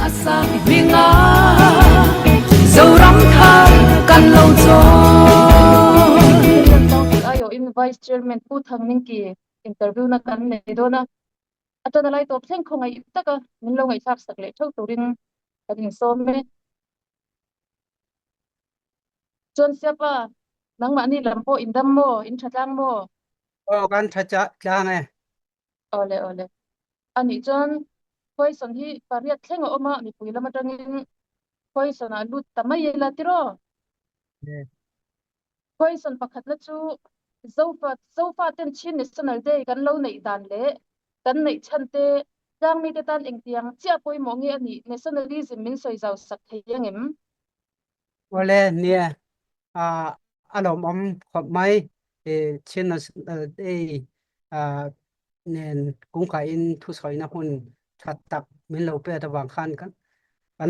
Hminga Zoram thar kan lo chawn. Council aiawhin Vice Chairman Pu Thangmingki interview na kan nei dawn a, a tana lai tawp thleng khawngaih taka min lo ngaihthlak sak leh theuh turin kan insawm e. Chuan Siapa, nangmahni lam pawh in dam maw, in tha tlang maw? Aw kan tha tlang e. Awle awle. Anih chuan Poison hi pariat thleng a awm a, mipui lam atangin Poison ah lut ta mai ila tiraw? Poison pakhatna chu Zofa Zofa ten Chin National Day kan lo neih dan leh kan neih chhan te tlangmite tan engtiang chiah pawimawh nge anih nationalism min sawi zau sak thei angem? Awle nia a lawmawm khawp mai Chin National Day nen kungkaiin thusawina hun tha tak min lo pek avang khan kan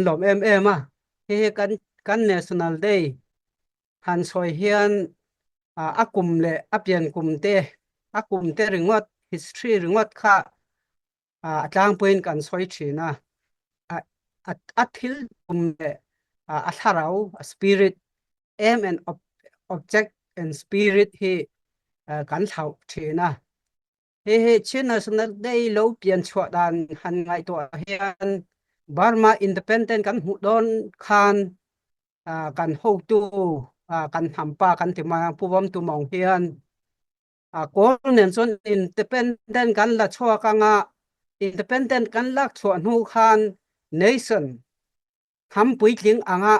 lawm em em a. Hei hi kan kan National Day han sawi hian a kum leh a pian kum te a kum te ringawt history ringawt kha a tlangpuiin kan sawi thin a, a thil tum leh a thlarau, a spirit, aim and object and spirit hi kan thlauh thin a. Hei hi Chin National Day lo pian chhuah dan han ngaihtuah hian Burma Independent kan hmuh dawn khan kan hotu kan hnampa kan ti mai ang Pu Vawm Tumawng hian A Kawl nen chuan independent kan la chhuak anga independent kan lak chhuah hnu khan nation hnam puitling anga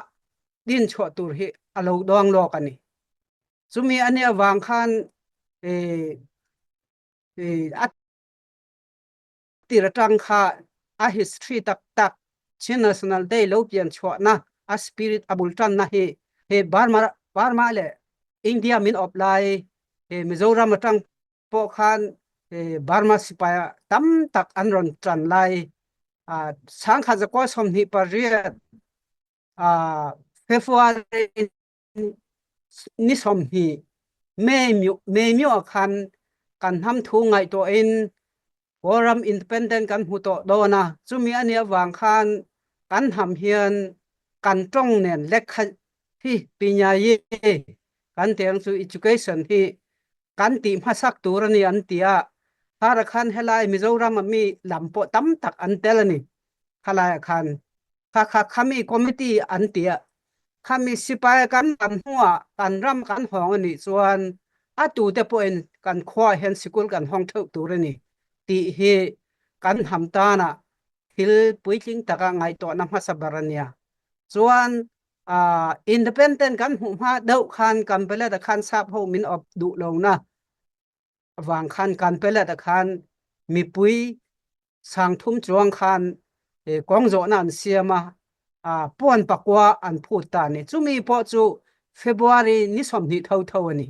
din chhuah tur hi a lo dawng lawk a ni. Chumi a nih avang khan a tir atang kha a history tak tak Chin National Day lo pian chhuahna a spirit a bul tanna hi he Burma Burma leh India min awp lai he Mizoram atang pawh khan he Burma sipai tam tak an rawn tan lai a sangkhat zakua 28 a February ni 20 May May mio khan kan hnam thu ngaihtuahin Kawlram independent kan hmu tawh dawn a, chumi a nih avang khan kan hnam hian kan tawng nen lekha hi Pinyayi kan tih ang chu education hi kan tih hmasak tur a ni an ti a, khara khan helai Mizoram a mi lam pawh tam tak an tel a ni khalaiah khan. Kha kha khami committee an ti a, khami sipai kan lam hnuah kan ram kan hawng a nih chuan a tute pawhin kan khuaah hian sikul kan hawng theuh tur a ni tih hi kan hnam tana thil puitling taka ngaihtuahna hmasa ber a nia. Chuan independent kan hmuh hma deuh khan kan belet ah khan sap ho min awp duh lo na avang khan kan belet ah khan mipui sangthum chuang khan kawng zawhna an siam a, puan pakua an phut ta a ni. Chumi pawh chu February ni 20 tho tho a ni.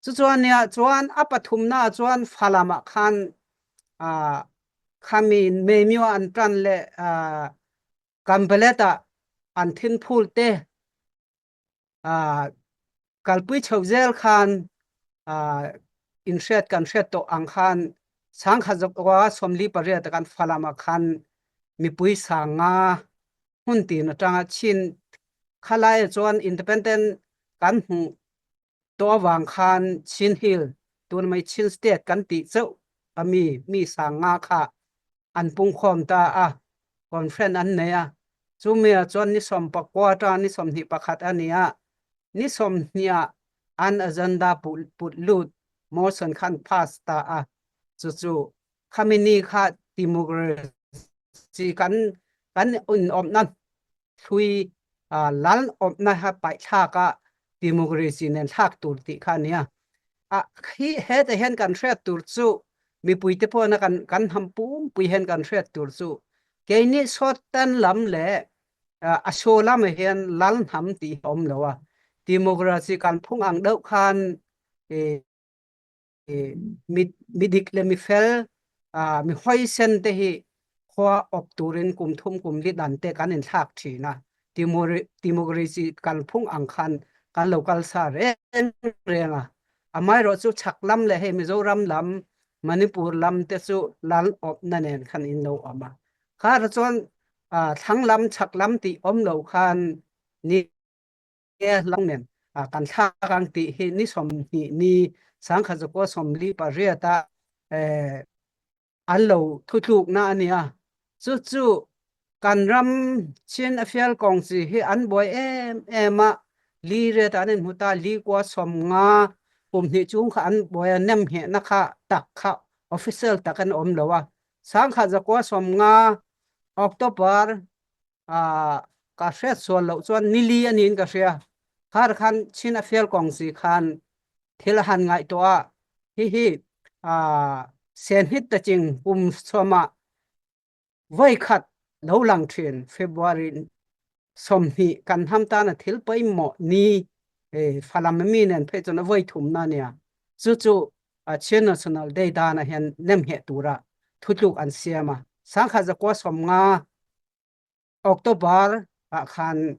Chuchuan nia chuan a pathumna chuan Falamah khan khami Memyo an tan leh Kambalet-ah an thinphul te kalpui chho zel khan inhriat kan hriat tawh ang khan sangkhat zawk 48 kan Falam ah khan mipui sanga hmun tin atanga chin khalai chuan independent kan hmuh tawh avang khan Chin Hill tun mai Chin State kan tih chauh ami mi sanga kha an pungkhawm ta a, conference an nei a, chumi ah chuan ni 19 atanga ni 21 a ni a, ni 20 ah an agenda put lut motion kha an pass ta a, chu chu khami ni kha democracy kan kan inawmna hlui lal awmna kha paih thlak a democracy nen thlak tur tih kha a nia. A hi hetah hian kan hriat tur chu mipui te pawhna kan kan hnam pumpui hian kan hriat tur chu keini sawtan lam leh a saw lamah hian lal hnam tih hi a awm lo a, democracy kan phung ang deuh khan mi mi dik leh mi fel mi huaisen te hi khua awp turin kum thum kum li dan te kan inthlak thin a democracy kalphung ang khan kan lo kal sa reng reng a amaherawh chu chhak lam leh hei Mizoram lam Manipur lam te chu lal awpna nen khan in lo awm a khara chuan. Thlang lam chhak lam tih awm lo khan ni lang nen kan thlak ang tih hi ni 20 ni 1948 ah an lo thutlukna a nia. Chu chu kan ram Chin a fial kawng chi hi an buai em em a, li riat an inhmu ta, li kua 50 kum hnih chung kha an buai a, nem nghehna kha tak kha official tak an awm lo a. 1950 October ka hriat sual loh chuan nili a niin ka hria. Khar khan Chin a fial kawng chi khan thil a han ngaihtuah a, hi hi senhit ta ching kum sawmah voi khat lo lang thin February 20 kan ham tana thil pawimawh ni Falam mi nen phei chuan a voi thum na nia. Chu chu Chin National Day dana hian nemngheh tura thutluk an siam a. 1950 October ah khan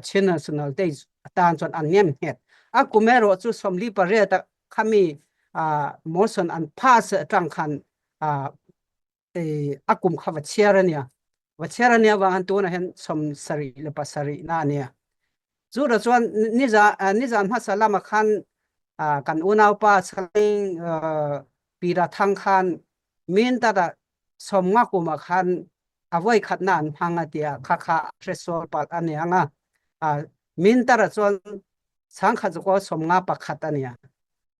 Chin National Day atan chuan an nem nghet. A kum erawh chu 48 ah khami motion an pass atang khan a kum kha va chhiar ania. Va chhiar ania wang han tuna hian 77 na ania. Chu ra chuan niza nizan hmasa lama khan kan unaupa Saling Pira Thang khan min tata 50 kuma khan a voi khatna an hmang a tia kha kha hre sual palh a ni anga a min tara chuan 1951 ania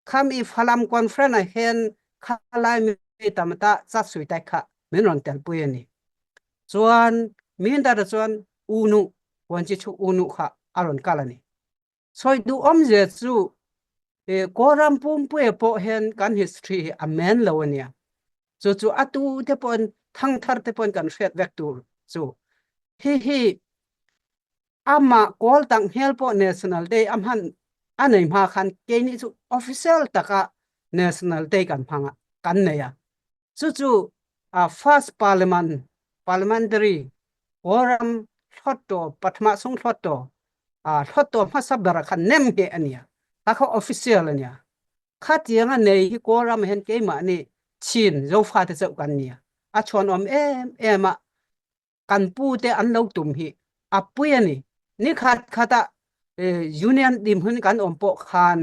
kham i Falam conference a hian khalai mi tamta cha sui tai kha min ron tel pui ani chuan min tara chuan unu wan chi chu unu kha a ron kal ani. Sawi duh awmzia chu Kawlram pumpuia pawh hian kan history hi a men lo ania. Chu chu a tu te pawhin thangthar te pawhin kan hriat vek tur chu. Hi hi amah Kawl tang hmel pawh National Day a hman a nei hma khan keini chu official taka National Day kan hmang a, kan nei a. Chu chu first parliament parliamentary Kawlram Hluttaw pathumah sung Hluttaw Hluttaw hmasa ber khan nem nge ania kha kha official ania kha tiang a nei hi Kawlram hian keimah ni Chin Zofa te chauh kan nia a chhuan awm em em a kan pu te an lo tum hi a pui a ni. Ni khat khata union dim hun kan awm pawh khan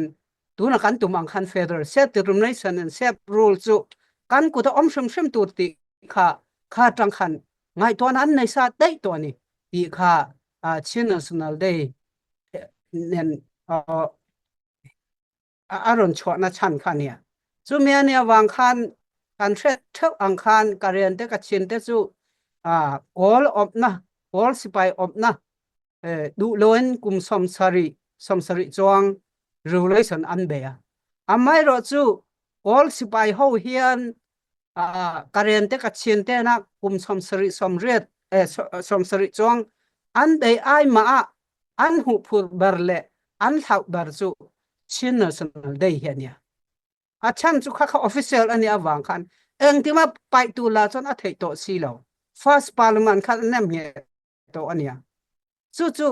tuna kan tum ang khan federal self determination and self rule chu kan kuta awm hrim hrim tur tih kha kha tang khan ngaihtuahna an nei sa daih tawh a ni tih kha Chin National Day nen a rawn chhuahna chhan kha nia. Chumi a nih avang khan kan hre theuh ang khan Karen te Kachin te chu Kawl awpna, Kawl sipai awpna duh loin kum 70 70 chuang revolution an bei a. Amaherawh chu Kawl sipai ho hian Karen te Kachin te na kum 70 80 70 chuang an bei ai mah ah an hmuh phur ber leh an hlauh ber chu Chin National Day hi a nia. A chhan chu kha kha official a nih avang khan engtima paih tu la chuan a theih tawh si lo. First Parliament khan an nem nge tawh a nia. Chu chu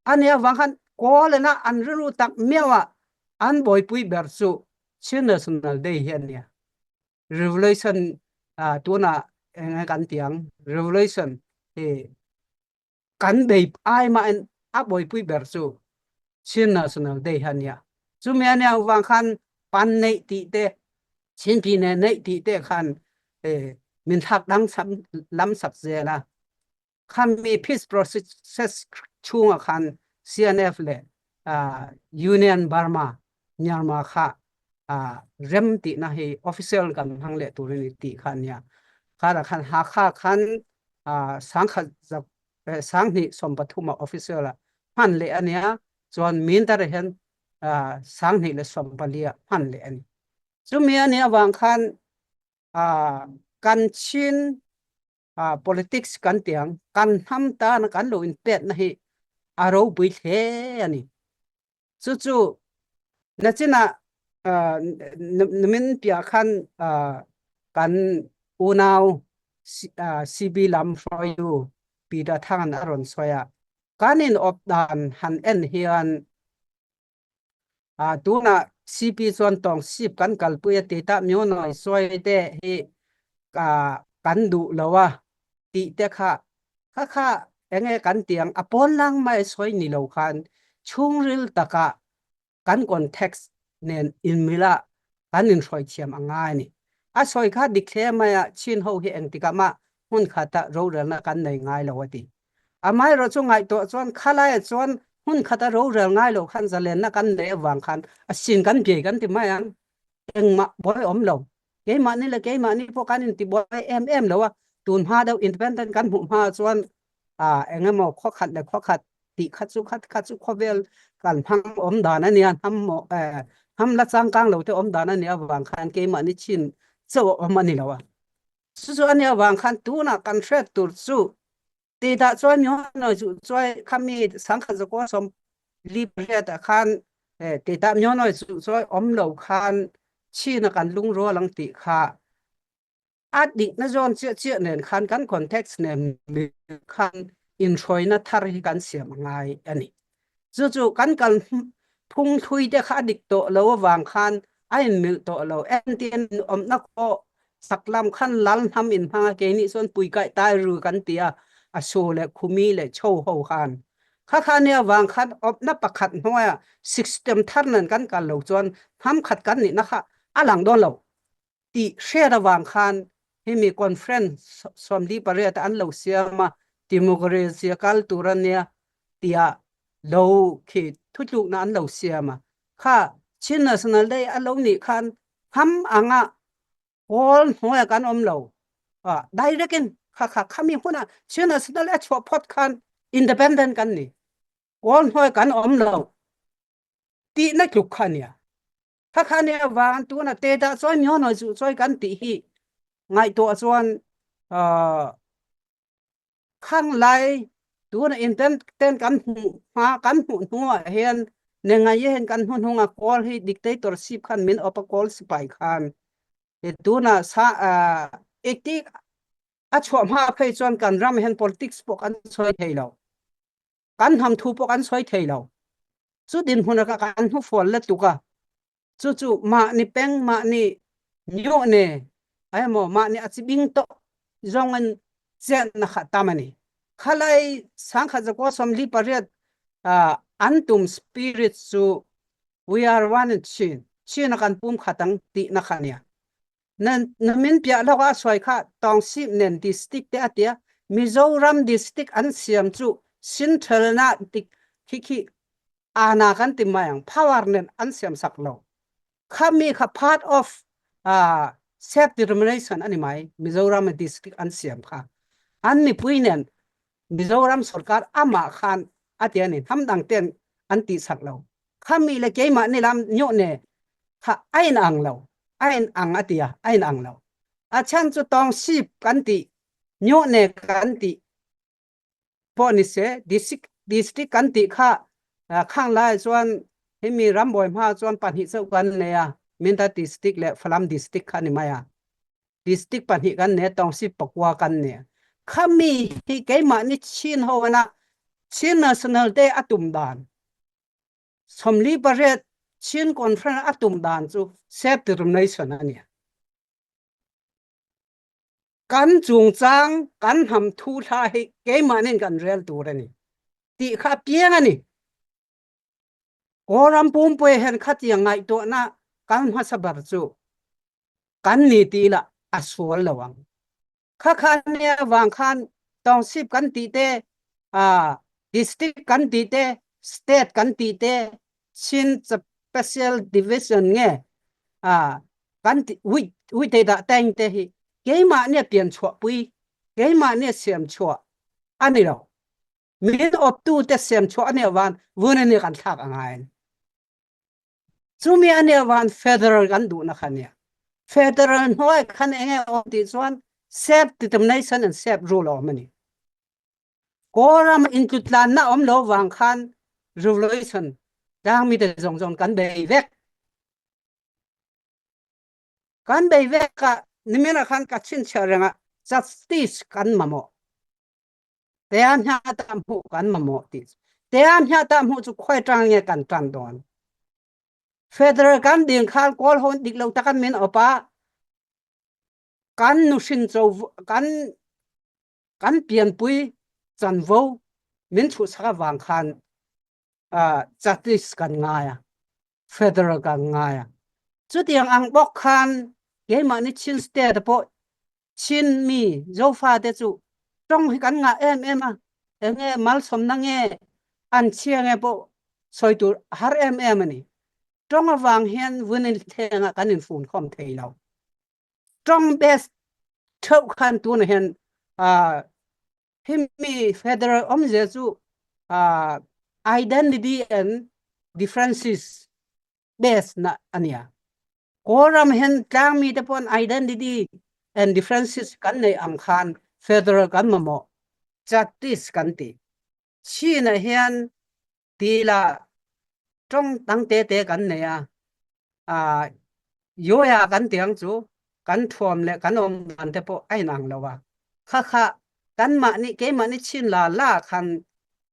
a nih avang khan Kawl-ena an rilru tak miau a an buaipui ber chu Chin National Day hi a nia. Revolution tuna enge kan ti ang revolution hi kan bei ai mah in a buaipui ber chu Chin National Day hi a nia. Chumi a nia vang khan pan neih tih te Chin Pine neih tih te khan min thlak dang lam sak zel a. Khami peace process chhungah khan CNF leh Union Burma Myanmar kha rem tihna hi official kan hmang leh tur a ni tih kha a nia. Kharah khan Hakha khan 1000 2013 ah official ah hman leh a nia. Chuan Mindar hian 2014 ah hman leh a ni. Chumi a nih avang khan kan Chin politics kan tiang kan hnam tana kan lo inpekna hi a ropui hle a ni. Chu chu nachinah nimin piah khan kan unau CB lam hruaitu Peter Thang a rawn sawi a, kan in awp dan han en hian tunah CP chuan tawng sip kan kalpui a ti ta myo nawi sawi te hi kan duh lo a tih te kha. Kha kha enge kan tiang a pawn lang mai sawi ni lo khan chhungril taka kan context nen inmila kan inhruai thiam a ngai a ni. A sawi kha dik hle mai a, Chin ho hi engtikah mah hmun khata rorelna kan nei ngai lo a ti. Amaherawh chu ngaihtuah chuan khalaiah chuan hmun khata rorel ngai lo khan zalenna kan neih avang khan a sin kan biai kan ti mai ang. Engmah buai awm lo. Keimahni leh keimahni pawh kan intibuai em em lo a, tun hma deuh independent kan hmuh hma chuan eng emaw khaw khat leh khaw khat tih kha chu khat kha chu khawvel kan hmang awm dan a nia, hnam maw hnam la changkang lo te awm dan a nih avang khan keimahni chin chauh a awm a ni lo a. Chu chu a nih avang khan tunah kan hriat tur chu Ti dah chuan mi nawi chu chuai khami sangkhat zakua som li pariat ah khan ti dah mi nawi chu chuai om lo khan chin a kan lungrual ang tih kha a dik na zawn chiah chiah nen khan kan context nen khan inhruaina thar hi kan siam a ngai a ni. Chu chu kan kal phung thlui te kha a dik tawh lo avang khan a inmilh tawh lo. Entir awmna pawh sak lam khan lal hnam in hmang a, keini chuan pui kaih tai ru kan ti a, a su leh khumi leh chho ho khan. Kha kha nia vang khan awmna pakhat hnuaia system thar nen kan kal lo chuan hnam khat kan nihna kha a lang dawn lo. tih hriat avang khan hemi conference 48 an lo siam a, democracy a kal tur a nia tia lo khi thutlukna an lo siam a. Kha Chin National Day a lo nih khan hnam anga kawl hnuaia kan awm lo direct in kha kha khami huna Chin National a chhuah phawt khan independent kan ni, kawl hnuai kan awm lo tihna tluk kha nia. Khakha nih avang tuna te dah chuan mi hawn chu chawi kan tih hi ngaihtuah chuan khang lai tuna in ten ten kan hmuh hma kan hmuh hnuah hian ne ngai hian kan hnu hnunga kawl hi dictatorship khan min awp a kawl sipai khan tuna sa ektik a chhuah hma phei chuan kan ram hian politics pawh kan sawi thei lo. Kan hnam thu pawh kan sawi thei lo. Chu dinhmun ah kan hnu fual le tuk a. Cu cu mah ni peng mah ni myo ne ai maw mah ni a cibing to zong in cen na kha tam ani. Khalai sangkhat zakua 48 an tum spirit cu we are one in Chin. Chin a kan pum khatang ti na kha nia. Na na min piah lawk ah suai kha Tawngsip nen district te a tia Mizoram district an siam chu Central na tik khi khi ana kan ti mai ang power nen an siam sak lo kha mi kha part of uh, self determination ani mai Mizoram district an siam kha an mipui nen Mizoram sarkar ama khan atia ni hnam dang ten an ti sak lo khami le keimah ni lam nyo ne kha ain ang lo ain ang atia ain ang lo a chan chu tong sip kan ti nyo ne kan ti pawh ni se district district kan ti kha khang lai chuan hemi rambawi hma chuan pahnih chauh kan nei a Minta district leh Falam district kha ni mai a district pahnih kan ne township pakua kan ne khami hi keimah ni Chin ho ana Chin National Day a tum dan 48 Chin Conference a tum dan chu self determination a ni kan chungchang kan hnam thu thla hi keimahnin kan rel tur a ni tih kha piang a ni Kawlram pumpui hen khatiang ngaihtuahna kal hmasa ber chu kan ni ti la a sual lo ang. Kha kha nia wang khan township kan ti te district kan ti te state kan ti te Chin special division nge kan ti ui ui te dah teng te hi keimah nia pian chhuah pui keimah nia siam chhuah ani lo min awptu te siam chhuah ani awan vun ani kan thlak angai chumi ani awan federal kan duh na kha nia federal hnuai khan enge awm ti chuan self determination and self rule awm ani Kawlram intlutlan na awm lo wang khan revolution tlang mi te zong zong kan bei vek kan bei vek ka nimina khan ka chin chia renga justice kan mamo Tea hna ta hmuh kan mamawh ti. Tea hna ta hmuh cu khoi ṭang nge kan ṭan dawn. Federal kan ding khal kawl hon dik lo takan min opa kan nuhrin co kan kan pianpui. Chanvo min chhuhsak avang khan justice kan ngai a, federal kan ngai a. Chutiang ang bawk khan keimahni Chin state pawh Chin mi Zofa te chu tawng hi kan ngah em em a, enge malsawmna nge an chhia nge pawh sawi tur a har em em a ni. Tawng avang hian vun thlengah kan infunkhawm thei lo. Tawng best theuh khan tunah hian himi federal awmzia chu identity and differences base na ania. Kawlram hian tlangmi te pawn identity and differences kan nei ang khan federal kan mamawh justice kan ti. Chin ah hian tila tawng dang te te kan nei a, ah yoya kan ti ang chu kan thuam leh kan awm dan te pawh a inang lo a. Kha kha kanmahni keimahni chin la la khan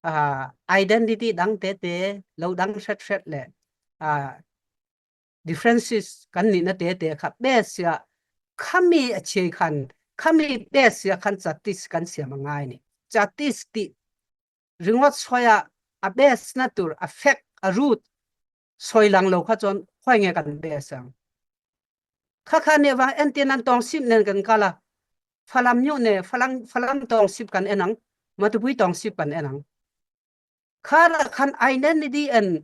ah identity dang te te lo dang hret hret leh ah differences kan nihna te te kha base sia khami a chei khan khami base sia khan justice kan siam a ngai ni. Justice tih ringawt sawi a a base na tur a fact a root sawi lang lo kha chuan khawi nge kan base ang. Kha kha nih avang entin an tawng sip nen kan kal a Falam nyu ne Falam Falam tawng sip kan en ang Matupui tawng sip kan en ang. Kha ra khan identity and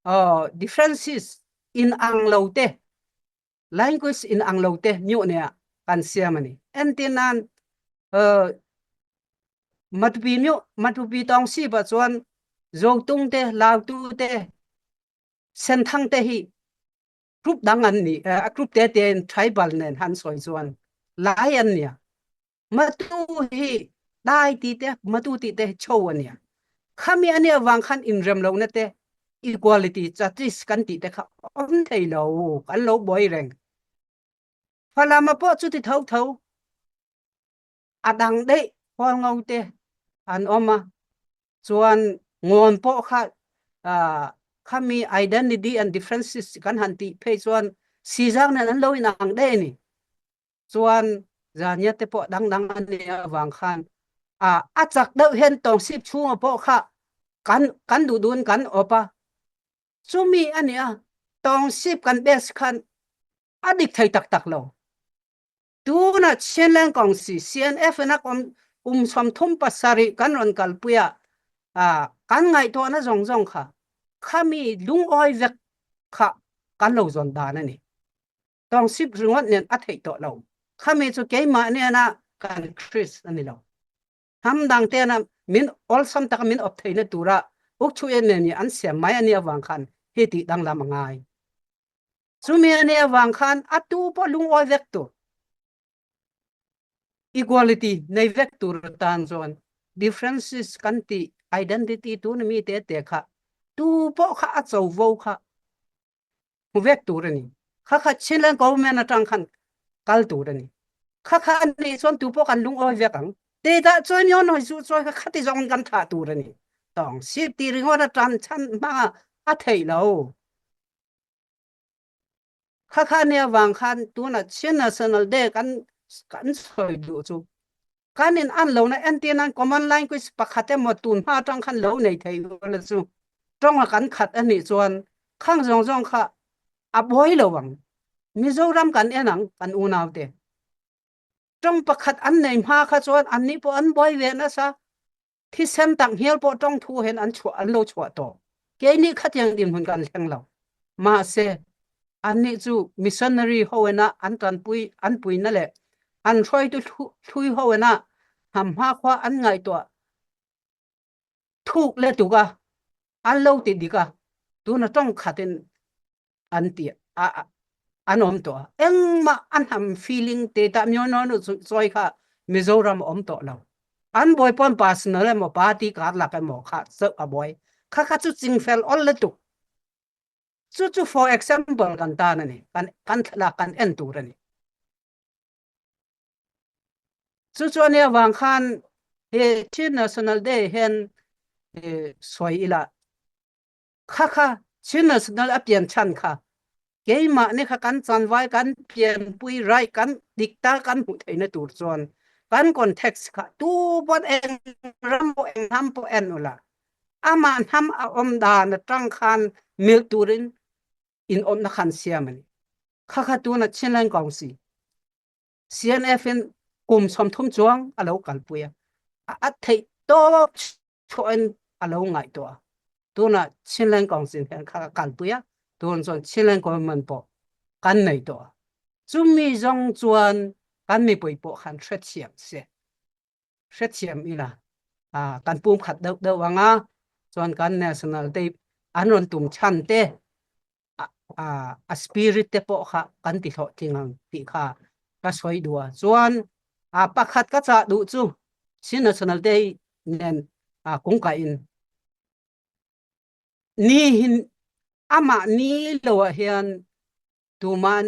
uh, differences in ang lo te language in ang lo te nyu ne kan siam ani. Entin an uh, Matupi myu Matupi tawng sip ah chuan Zotung te Lautu te Senthang te hi group dang an ni a group te te in tribal nen han sawi chuan lai an nia matu hi dai ti te matu ti te cho ania khami ania wang khan inrem lo na te equality justice kan ti te kha om thei lo kan lo boi reng Falama pawh chu ti tho tho a dang daih Hualngo te an awm a chuan ngawn pawh kha khami identity and differences kan han tih phei chuan sizang nen an lo inang daih a ni chuan zania te pawh dang dang an nih avang khan a a chak deuh hian tawngsip chhunga pawh kha kan kan duh duhin kan awp a chumi a nia tawngsip kan base khan a dik thei tak tak lo Tunah Chinland Kongsi CNF in a kum 37 kan rawn kalpui a, kan ngaihtuahna zawng zawng kha khami lungawi vek kha kan lo zawn dan a ni. Tongsip ringawt nen a theih tawh lo. Khami chu keimah nena kan Chris a ni lo. Hnam dang tena min awlsam taka min awp theihna tura Ukchuyen nen hi an siam mai a nih avang khan hi tih danglam a ngai. Chumi a nih avang khan a tu pawh lungawi vek tur, equality nei vek tur tan chuan differences kan tih identity tuna mi te te kha tu pawh kha a cho vo kha hmu vek tur a ni. Kha kha Chinland government atang khan kal tur a ni. Kha kha a nih chuan tu pawh kan lungawi vek ang. Te dah chuan yon hoi zu chuan kha khati zawng kan thah tur a ni. Tawng sip ti ringawt atan chhan hmanga a theih lo. Kha kha nia wang khan tuna Chin National Day kan kan sawi duh chu kan in an lo na entir nan common language pakhat emaw tun hma atang khan lo nei thei ula chu tawnga kan khat anih chuan khang zawng zawng kha a buai lo ang Mizoram kan en ang kan unau te tawng pakhat an nei hma kha chuan an ni pawh an buai ve nasa thisen tak hnial pawh tawng thu hen an chhuah an lo chhuah tawh. Keini khatiang dinhmun kan thleng lo. Mahse, annih chu missionary hoena an tanpui an puina leh an hruaitu hlui hoena hnam hmakhua an ngaihtuah thuk le tuk a, an lo ti dik a, tuna tawng khatin an ti a an awm tawh a engmah an ham feeling te ta myo no nu chawi kha Mizoram awm tawh lo an buai pawn personal emaw party kar lak emaw kha chauh a buai kha kha chu chingfel ol le tuk chu chu for example kan tan ani kan kan thlalak kan en tur ani chu chu ania wang khan he Chin National Day hian sawi ila Kha kha Chin National a pian chhan kha keimah ni kha kan chanvai kan pianpui right kan dik ta kan hmuh theihna tur chuan Kan context kha tu pawn eng ram pawh eng hnam pawh en ula amah hnam a awm dan atang khan mil turin in awmna khan siam ani. Kha kha tuna Chinland Council CNF in kum 30 chuang a lo kalpui a. A theih tawp chuan a lo ngaihtuah a. Tunah Chinland Council hian kha kalpui a, tun chuan Chinland government pawh kan nei tawh a. Chumi zawng chuan kan mipui pawh khan hrethiam se, hrethiam ila kan pumkhat deuh deuh anga chuan kan national day an rawn tum chhan te a spirit te pawh kha kan ti hlawhtling ang tih kha ka sawi duh a. Chuan pakhat ka chah duh chu Chin National Day nen kungkaih in ni hin amah ni lo ah hian tuman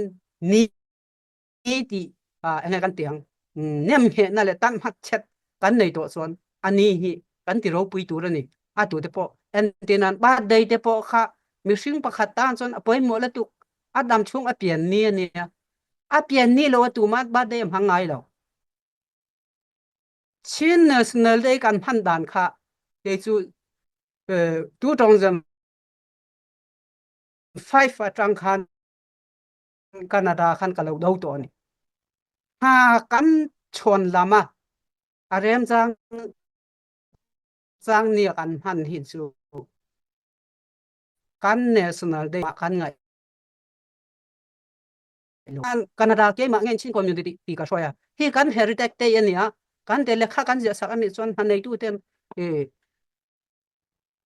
ni ti enge kan tiang nem hehna le tan hmat chet kan nei tawh chuan ani hi kan ti ropui tur ani a tu te pawh entirnan birthday te pawh kha mihring pakhat tan chuan a pawimawh lutuk a dam chhung a pian ni ania a pian ni lo a tuma birthday a hmang ngai lo Chin National Day kan hman dan kha kei chu 2005 atang khan Canada khan ka lo do tawh a ni. Hna kan chhawn lam a, a remchang chang ni kan hman hi chu kan National Day ah kan ngaih lo. Canada keimah ngen Chin community ti ka hruai a. Hi kan heritage te a ni a, kan te lehkha kan ziah sak a nih chuan hna neitu ten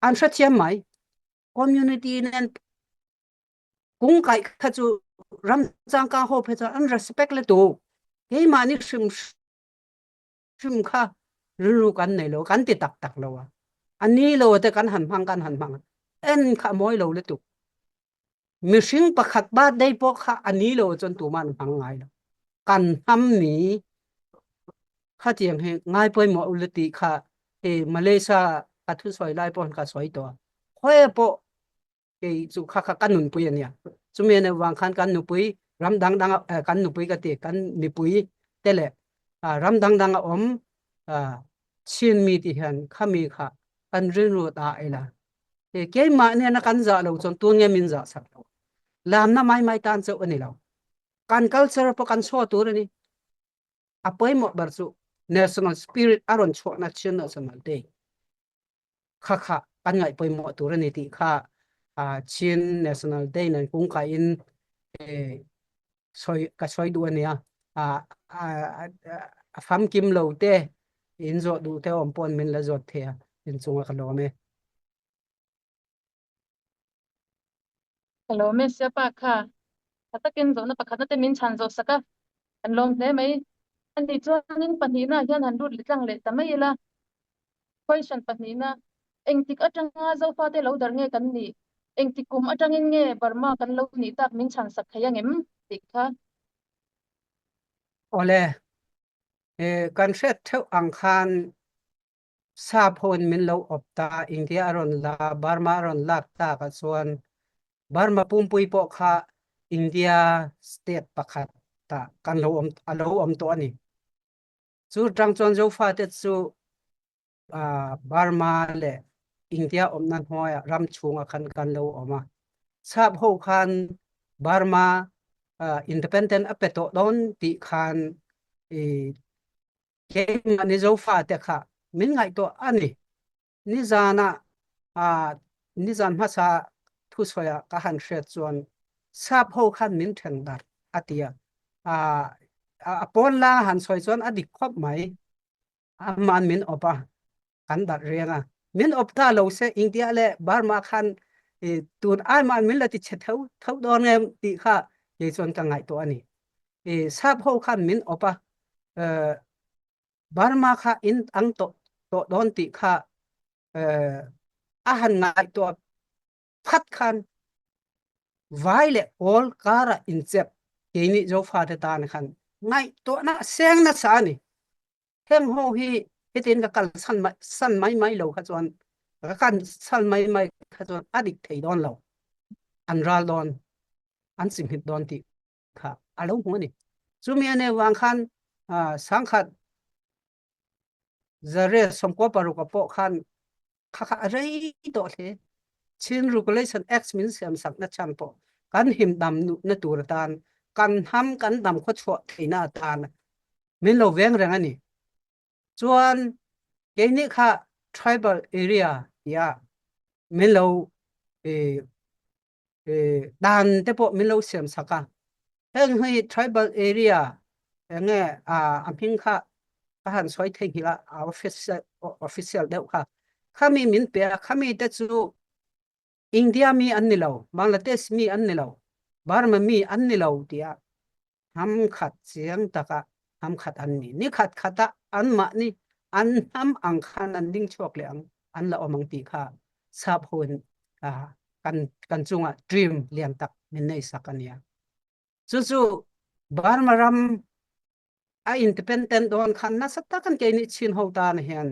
an hrethiam mai. Community nen Kungkaih kha chu ram changkang ho phei chuan an respect le tu. Keimahni hrim hrim kha rilru kan nei lo, kan ti tak tak lo a. A ni lo te kan han hmang kan han hmang. En kha a mawi lo lutuk. Mihring pakhat birthday pawh kha a ni lo chuan tuman an hmang ngai lo. Kan hnam ni khatiang hi ngai pawimawh u le tih kha e Malaysia ka thusawi lai pawh ka sawi tawh a. Khawi pawh kei chu kha kha kan nunpui ania chumi ane wang khan kan nupui ram dang dang kan nupui ka ti kan mipui te le ram dang dang a awm chin mi ti hian khami kha kan rilru ta ila e keimah nena kan za lo chuan tun nge min za sak lo lamna mai mai tan chauh ani lo kan culture pawh kan chhuah tur ani a pawimawh ber chu national spirit a rawn chhuahna chin national day kha kha kan ngaih pawimawh tur a ni tih kha Chin National Day nen kungkaihin sawi ka sawi duh a nia. A famkim lo te in zawh duh te awm pawn min la zawt thei a, inchunga ka lawm e. Ka lawm e Siapa kha. Tha takin zawhna pakhatna te min chhan zawh sak a, kan lawm hle mai. Ani chuanin pahnihna ah hian han lut leh tlang leh ta mai ila. Question pahnihna, Engtik atanga Zofate lo darh nge kan nih? Engtik kum atangin nge Burma kan lo nih tak min chhan sak thei angem? tih kha. Awle, kan hriat theuh ang khan Sap hoin min lo awp ta, India a rawn la, Burma a rawn lak takah chuan Burma pumpui pawh kha India state pakhat tah kan lo awm a lo awm tawh a ni. Chu tang chuan Zofate chu Burma leh India awmna hnuaiah ram chhungah khan kan lo awm a. Sap ho khan Burma independent a pe tawh dawn tih khan Keimah ni Zofate kha min ngaihtuah a ni. Nizanah nizan hmasa thusawi ah ka han hriat chuan sap ho khan min then darh a ti a. A pawn la han sawi chuan a dik khawp mai. Aman min awp a, kan darh reng a. Min awp ta lo se India leh Burma khan tun ai mah min la ti chhe tho tho dawn em tih kha kei chuan ka ngaihtuah a ni. Sap ho khan min awp a, Burma kha in ang tawh tawh dawn tih kha a han ngaihtuah phat khan vai leh kawl karah inchep keini Zofate tan khan ngaihtuahna seng nasa a ni. Heng ho hi hitin ka kal san mai san mai mai lo kha chuan ka kan san mai mai kha chuan a dik thei dawn lo. An ral dawn, an chimhit dawn tih kha a lo hmu a ni. Chumi ane vang khan sangkhat. Zare 96 a pawh khan kha kha a rei tawh hle. Chin Regulation Act min siam sak na chan pawh kan him dam na tur atan kan hnam kan dam khaw chhuah theihna atan min lo veng reng a ni. Chuan keini kha tribal area tia min lo dan te pawh min lo siam sak a. Heng hi tribal area enge a hming kha ka han sawi theihnghilh a, a official official deuh kha. Khami min pe a, khami te chu India mi an ni lo, Bangladesh mi an ni lo, Burma mi an ni lo tia hnam khat chiang taka hnam khat an ni. Ni khat khata anmahni an hnam ang khan an ding chhuak leh ang, an la awm ang tih kha sap hoin kan kan chungah dream lian tak min nei sak a nia. Chu chu Burma ram a independent dawn khan nasa takin keini Chin ho tan hian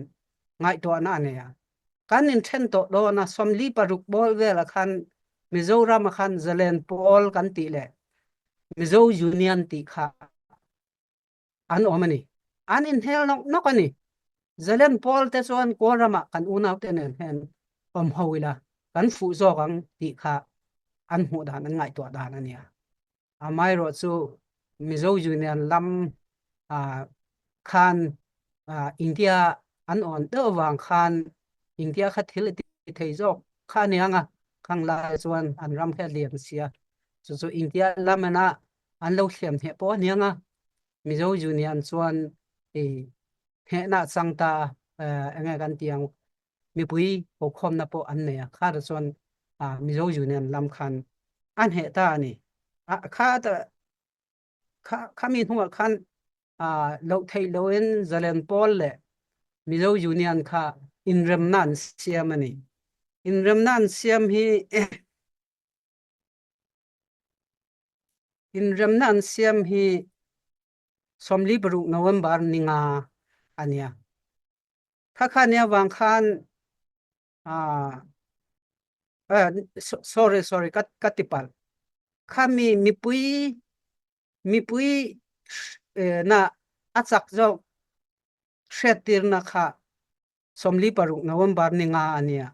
ngaihtuahna a nei a. Kan inthen tawh dawn a, 46 ball velah khan Mizoram ah khan Zalen Pawl kan tih leh Mizo Union tih kha an awm a ni. An inhel nawk nawk a ni. Zalen Pawl te chuan Kawlramah kan unaute nen hian awm ho ila kan fuh zawk ang tih kha an hmuh dan an ngaihtuah dan a nia. Amaherawh chu Mizo Union lam khan India an awn deuh avang khan India kha thil a ti thei zawk kha a nia nga, khang lai chuan an ram kha a lian sia. Chu chu India lamena an lo hliam hneh pawh a nia nga, Mizo Union chuan hnehna a chang ta enge kan ti ang mipui hokhawmna pawh an nei a, kha te chuan Mizo Union lam khan an hneh ta a ni. Kha kha khami hnuah khan loh theih loin Zalen Pawl leh Mizo Union kha inremna an siam a ni. Inremna an siam hi inremna an siam hi 46 November ninga a nia. Kha kha nia vang khan sorry sorry ka ka ti palh. Khami mipui mipui na a chak zawk hriattirna kha 46 November ni nga a nia.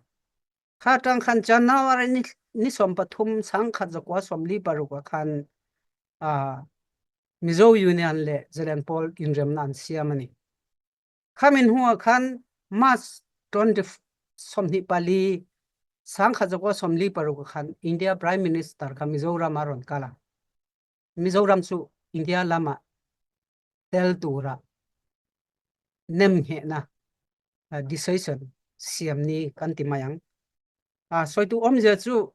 Kha tang khan January ni ni 13 1946 ah khan Mizo Union leh Zalen Pawl inremna an siam a ni. Khamin hnuah khan March 20 24 1946 khan India Prime Minister kha Mizoram a rawn kal a. Mizoram chu India lama tel tura nemnghehna decision siam ni kan ti mai ang. Sawitu awmzia chu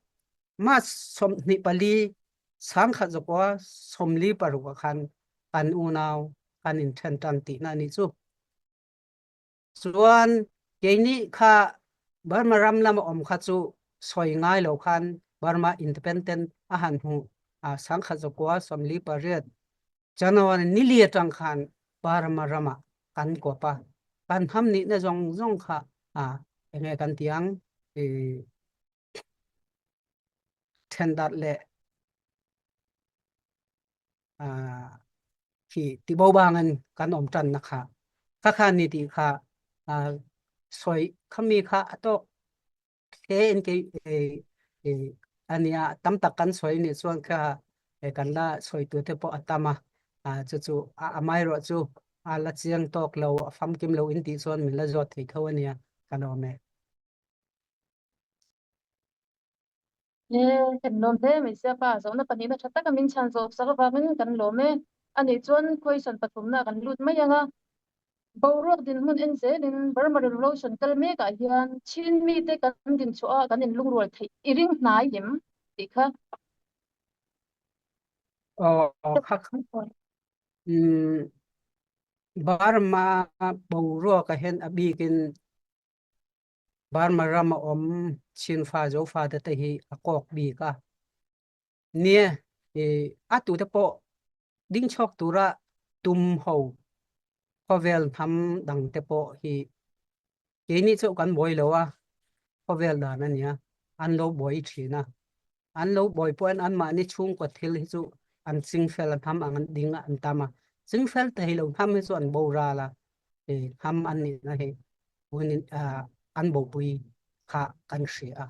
March 24 1946 khan kan unau kan inthen tan tihna a nih chu. Chuan keini kha Burma ram lama awm kha chu sawi ngai lo khan Burma Independent a han hmu a 1948 January nili atang khan Burma rama kan kawp a, kan hnam nihna zawng zawng kha enge kan ti ang thendarh leh khi tibo bangin kan awm tan na kha kha kha ni ti kha soi khami kha atok hle in ke ania tam tak kan soi ni chuan kha kan la soi tu te pawh a tam a chu chu amai ro chu a la chiang tawk lo a famkim lo in ti chuan min la zawt thei tho ania kan awm e. E, kan lawm hle mai sia pa, zawhna pahnihna tha taka min chhan zawh sak avangin kan lawm e. Anih chuan question pathumna kan lut mai ang a. Boruak dinhmun en zelin Burma Revolution kal mekah hian Chin mite kan dinchhuah a kan inlungrual theih i ring hnai em tih kha. Aw, kha kha. Um, Burma boruak ah hian a bikin Burma ram a awm Chinfa Zofate te hi a kawk bik a. Nia, i a tute pawh ding chhuak tura tum ho khawvel hnam dang te pawh hi keini chu kan buai lo a, khawvel dan a nia, an lo buai thin a. An lo buai pawhin anmahni chhungkaw thil hi chu an chingfel a hnam ang an ding a an tam a. Chingfel thei lo hnam hi chu an boral a. Hnam an nihna hi an bopui kha kan hria a.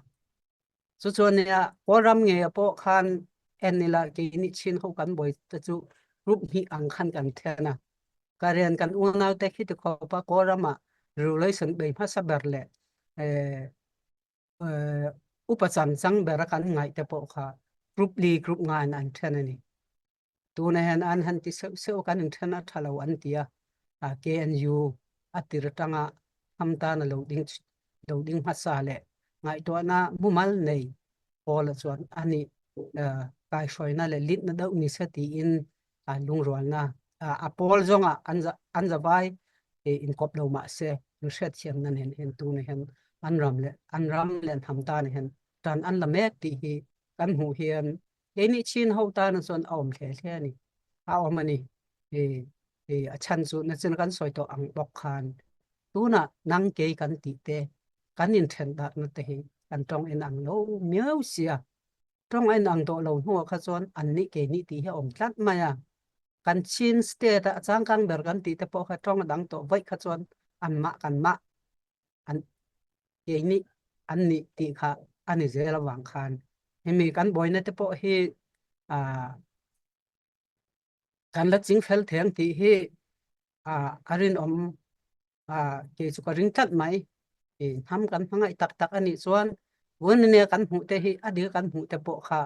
Chu chuan nia Kawlram ngei ah pawh khan en ila keini Chin ho kan buai te chu group hnih ang khan kan then a. Karen kan unau te khi ti khawp a Kawlram ah relation bei hmasa ber leh upa chan chang ber a kan ngaih te pawh kha group li group nga in an then a ni. Tuna hian an han ti seuh seuh kan inthen a tha lo an ti a, KNU a tir atanga hnam tan a lo ding lo ding hmasa leh ngaihtuahna mumal nei pawl ah chuan ani kaihhruaina leh litna deuh ni se tiin lungrualna a pawl zawngah an an zavai inkawp lo mah se an hriatthiamna nen hian tuna hian an ram leh an ram leh an hnam tan hian tan an la mek tih hi kan hmuh hian Keini Chin ho tan chuan a awm hle hle a ni. A awm a ni. I, a chhan chu nachin kan sawi tawh ang bawk khan tunah nang kei kan tih te kan inthen darhna te hi kan tawng in ang lo miau sia. Tawng a inang tawh lo hnuah kha chuan an nih kei nih tih hi a awm tlat mai a. Kan Chin state a changkang ber kan tih te pawh kha tawng a dang tawh vaih kha chuan anmah kanmah an keini an nih tih kha a ni zel avang khan hemi kan buaina te pawh hi kan la ching fel theng tih hi a rinawm kei chu ka ring tlat mai. Hnam kan hmangaih tak tak a nih chuan vawiin kan hmuh te hi a dil kan hmuh te pawh kha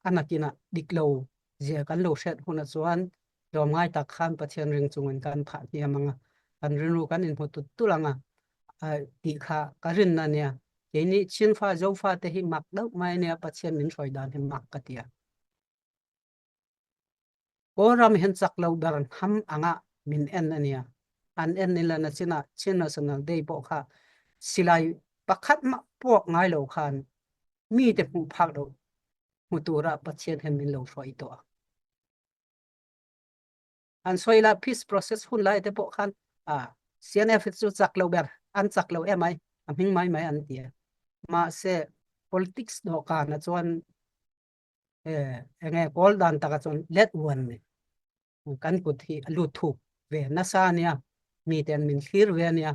a nakinah dik lo zia kan lo hriat hunah chuan tlawmngai tak khan Pathian ring chungin kan phah hniam ang a, kan rinru kan inhmu tut tut ang a tih kha ka rinna a nia. Keini Chinfa Zofa te hi mak deuh mai a nia, Pathian min hruai dan hi mak ka ti a. Kawlram hian chak lo ber hnam anga min en a nia. An en ila na chinah Chin National Day pawh kha silai pakhat mah puak ngai lo khan mite hmuh phak lo hmu tura Pathian hian min lo hruai tawh a. An sawi la peace process hun lai te pawh khan a CNF chu chak lo ber an chak lo emai a hming mai mai an ti a. Mahse politics dawhkan ah chuan enge kawl dan taka chuan let uan ni kan kut hi a lut thuk ve nasa ania mi ten min thlir ve ania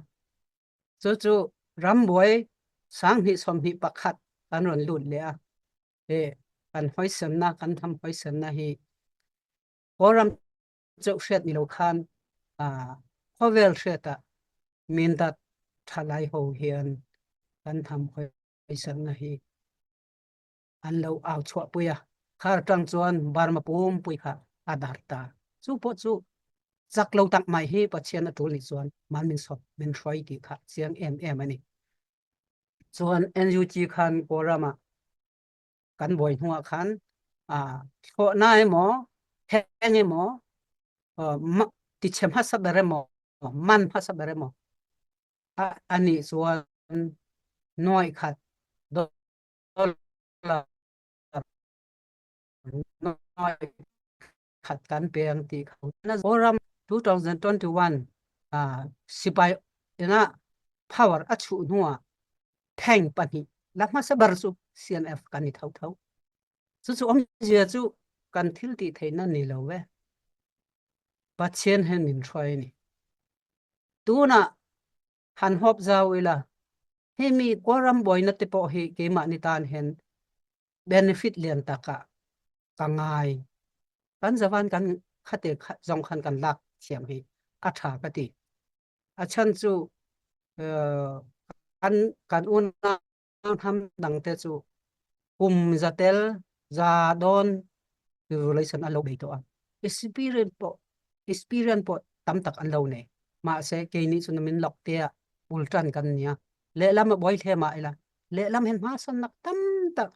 chu chu rambuai 2021 kan rawn lut leh a he kan hawisanna kan tham hawisanna hi Kawlram chauh hriat ni lo khan khawvel hriata mindat thalai ho hian kan tham hawisanna hi an lo au chhuah pui a khar tang chuan Burma pumpui kha a dar ta chu pawh chu chak lo tak mai hi Pathian a tul ni chuan man min sawp min hruai tih kha chiang em em ani chuan NUG khan Kawlrama kan buai hnuah khan a thlawhna emaw theng emaw ti chhe hmasa ber emaw man hmasa ber emaw ani chuan nuai khat dollar nuai khat kan pe ang tih kha Kawlram 2021 sipai ina power a chuh hnuah tank pahnih la hmasa ber chu CNF kan ni tho tho. Chu chu awmzia chu kan thil tih theihna ni lo ve. Pathian hian min hruai a ni. Tunah han hawp zau ila hemi Kawlram buaina te pawh hi keimahni tan hian benefit lian takah ka ngai. Kan zavan kan khate zong khan kan lak thiam hi a tha ka ti. A chan chu kan kan unau hnam dang te chu kum zatel za dawn relation an lo bei tawh a. Experience pawh experience pawh tam tak an lo nei. Mahse keini chu min lok te ah ultan kan nia. Lehlam a buai hle mah ila lehlam hian hma sawn nak tam tak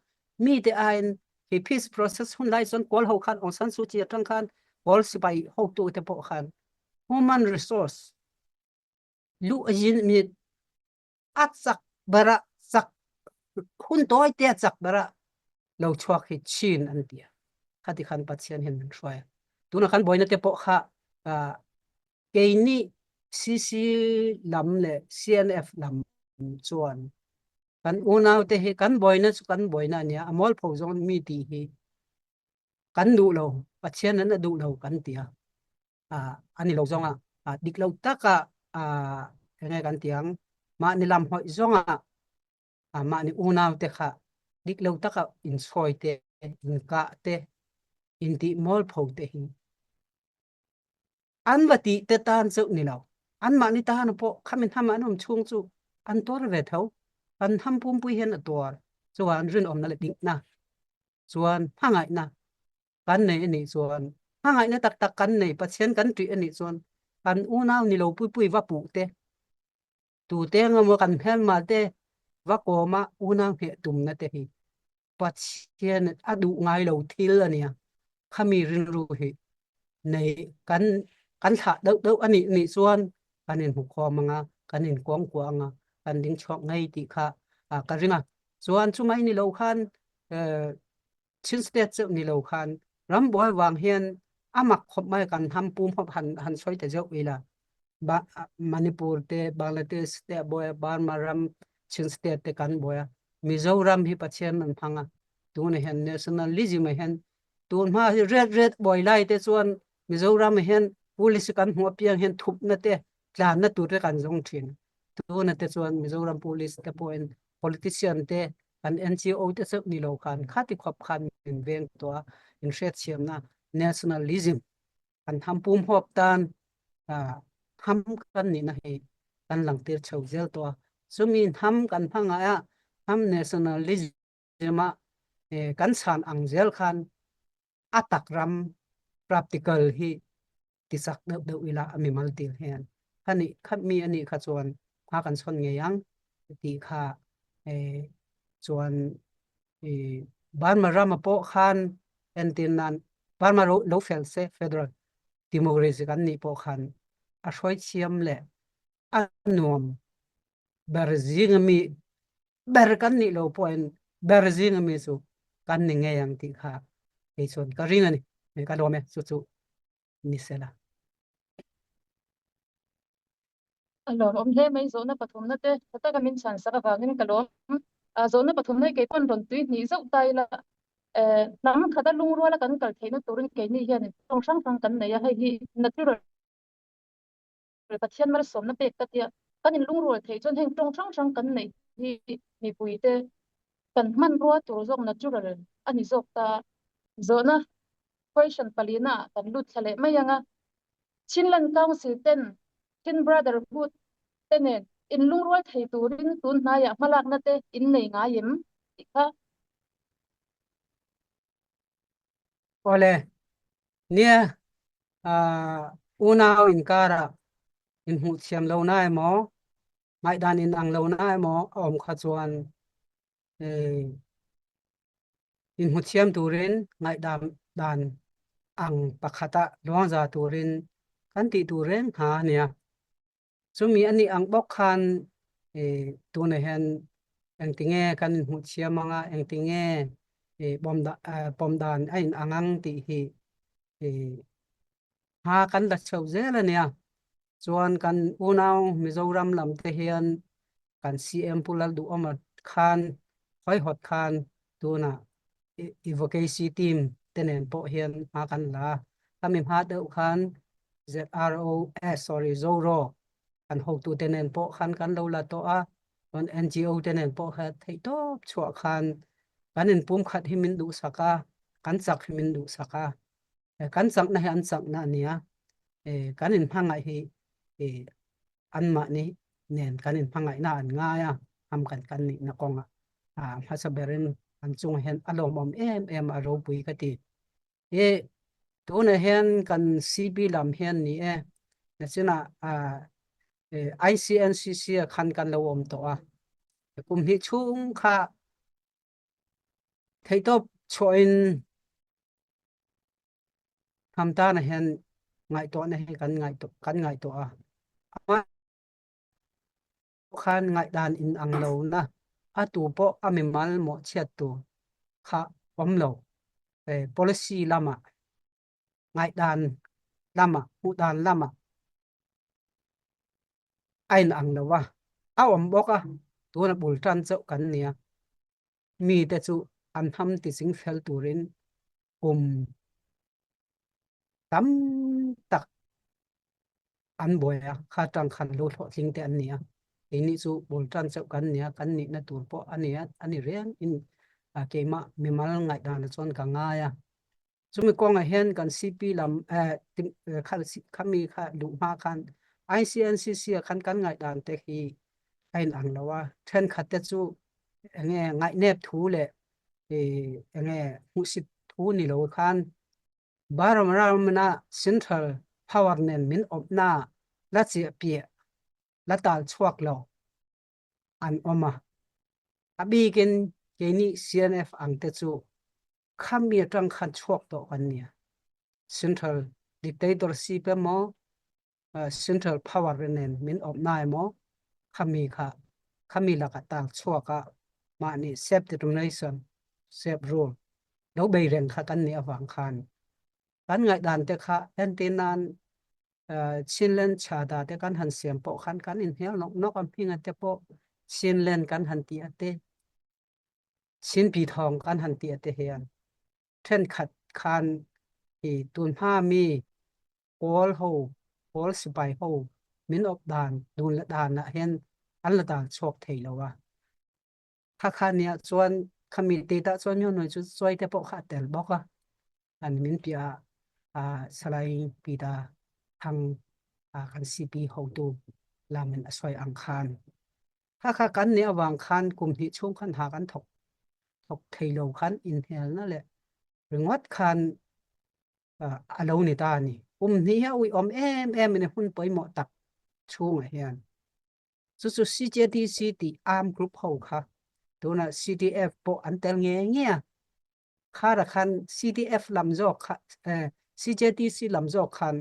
mi te aiin hi peace process hun lai chuan kawl ho khan Aung San Suu Kyi atang khan kawl sipai hotu te pawh khan human resource lu a yin mi a chak bara chak hun tawi te a chak bara lo chuak hi Chin an tia khati khan Pathian hian min hruai tuna kan boina te pawh kha keini CC lam leh CNF lam chuan kan unau te hi kan buaina chu kan buaina a nia a mualpho zawng mi tih hi kan duh lo Pathian an a duh lo kan tia a ani lo zawng a. Dik lo taka enge kan ti ang mahni lam hawih zawnga mahni unau te kha dik lo taka insawi te, inkah te, intih mualpho te hi an va tih te tan chauh ni lo. Anmahni tan pawh khami hnam an awm chhung chu an tuar ve tho. Kan hnam pumpui hian a tuar. Chuan rinawmna leh dikna chuan hmangaihna kan nei a nih chuan hmangaihna tak tak kan nei Pathian kan ṭih a nih chuan kan unau ni lo puipui va puh te tute emaw kan hmelma te va kawma unau hneh tumna te hi Pathian a duh ngai lo thil a nia. Khami rilru hi nei kan kan thlah deuh deuh a nih nih chuan kan inhmu khawm anga kan inkuangkuah anga kan ding chhuak ngei tih kha ka ring a. Chuan chumai ni lo khan Chin State cheuh ni lo khan rambuai vang hian a mak khawp mai kan hnam pum hawp han han sawi ta zeuh ila. Ba Manipur te Bangladesh te a buai a Burma ram Chin State te kan buai a. Mizoram hi Pathian an hmang a. Tunah hian nationalism ah hian tun hma hi ret ret buai lai te chuan Mizoram ah hian police kan hmuh apiang hian thupna te tlanna tur te kan zawng thin. Tunah te chuan Mizoram police te pawhin politician te kan NGO te chauh ni lo khan khati khawp khan min veng tawh a, inhriatchhiamna nationalism kan hnam pum huap tan hnam kan nihna hi kan langtir chho zel tawh a. Chumi hnam kan hmangaih a, hnam nationalism a kan chhan ang zel khan a tak ram practical hi tichak deuh deuh ila a mimal til hian khani khat mi ani kha chuan hma kan chhawn ngei ang tih kha chuan Burma rama pawh khan entir nan Burma lo fel se federal democracy kan nih pawh khan a hruai thiam leh a nuam ber zing ami ber kan nih lo pawhin ber zing ami chu kan ni ngei ang tih kha kei chuan ka ring a ni. Ka lawm e chu chu ni sela. A lawmawm hle mai zawhna pathumna te tha taka min chhan sak avangin ka lawm. Zawhna pathumna hi kei pawn rawn tui hnih zauh ta ila hnam khata lungruala kan kal theihna turin keini hian tawng hrang hrang kan nei a, hei hi natural Pathian malsawmna pek ka tia kan inlungrual theih chuan heng tawng hrang hrang kan neih hi mipuite kan hmanrua tur zawk natural a ni zawk ta. Zawhna question palina ah kan lut thla leh mai ang a, Chinland Council ten Chin Brotherhood te nen inlungrual thei turin tun hnaiah hmalakna te in nei ngai em tih kha. Awle, nia unau inkara inhmuh thiam lo na emaw ngaihdan in ang lo na emaw a awm kha chuan inhmu thiam turin ngaihdam dan ang pakhata luangza turin kan tih tur reng hna ania. Chumi a nih ang bawk khan tunah hian engtinge kan inhmuh thiam anga engtinge pawm dan a in ang ang tih hi hma kan la chho zel a nia. Chuan kan unau Mizoram lam te hian kan CM Pu Lalduhawma khan hawihawt khan tunah Advocacy team te nen pawh hian hma kan la a. Khami hma deuh khan ZRO, eh sorry Zoro kan hotute nen pawh khan kan lo la tawh a. Chuan NGO te nen pawh kha theihtawp chhuah khan kan inpumkhat hi min duhsak a, kan chak hi min duhsak a. Kan chakna hi an chakna a nia. Kan inhmangaih hi anmahni nen kan inhmangaihna an ngai a, hnam kan kan nihna kawnga hmasa berin an chungah hian a lawmawm em em a ropui ka ti. I tunah hian kan CB lam hian ni e, nachinah ICNCC ah khan kan lo awm tawh a, kum hnih chhung kha theihtawp chhuahin Hnam tana hian ngaihtuahna hi kan ngaihtuah kan ngaihtuah a. Amah khan ngaihdan in ang lo na a tu pawh a mimal mawhchhiat tur kha awm lo. Eh, policy lama ngaihdan lama hmuhdan lama a in ang lo a. A awm bawk a, tuna bul tan chauh kan nia. Mite chu an hnam tiching fel turin kum tam tak an buai a, kha tang khan lo hlawhtling te an ni a. Keini chu bul tan chauh kan ni a, kan nihna tur pawh a ni a, a ni reng in keimah mimal ngaihdan chuan ka ngai a. Chumi kawngah hian kan CP lam khami kha luh hma khan ICNCC ah khan kan ngaihdan te hi a inang lo a, thenkhat te chu enge ngaihnep thu leh enge hmuhsit thu ni lo khan Burma ramna Central Power nen min awpna la chiah piah la tal chhuak lo an awm a. A bikin keini CNF ang te chu khami atang khan chhuak tawh kan nia. Central dictatorship emaw central power nen min awp na emaw khami kha khami laka tal chhuak a mahni self determination self rule lo bei reng kha kan nih avang khan kan ngaihdan te kha entir nan Chinland chhada te kan han siam pawh khan kan inhnial nawk nawk a hminga te pawh Chinland kan han ti a te Chinpi thawng kan han ti a te hian thenkhat khan i tun hma mi Kawl ho Kawl sipai ho min awp dan dun la dan ah hian an la dal chhuak thei lo a. Kha kha nia chuan khami te tah chuan nyo noi chu chuai te pawh kha a tel bawk a. An min piah ah Salai Peter Thang kan CP hotu lamin a sawi ang khan. Kha kha kan nih awang khan kum hnih chhung khan ha kan thawk thawk thei lo khan inhelna leh ringawt khan a lo ni ta a ni. Kum hnih hi a uiawm em em in hun pawimawh tak chhungah hian. Chu chu CJDC tih arm group ho kha tunah CDF pawh an tel nge nge a. Khara khan CDF lam zawk kha CJDC lam zawk khan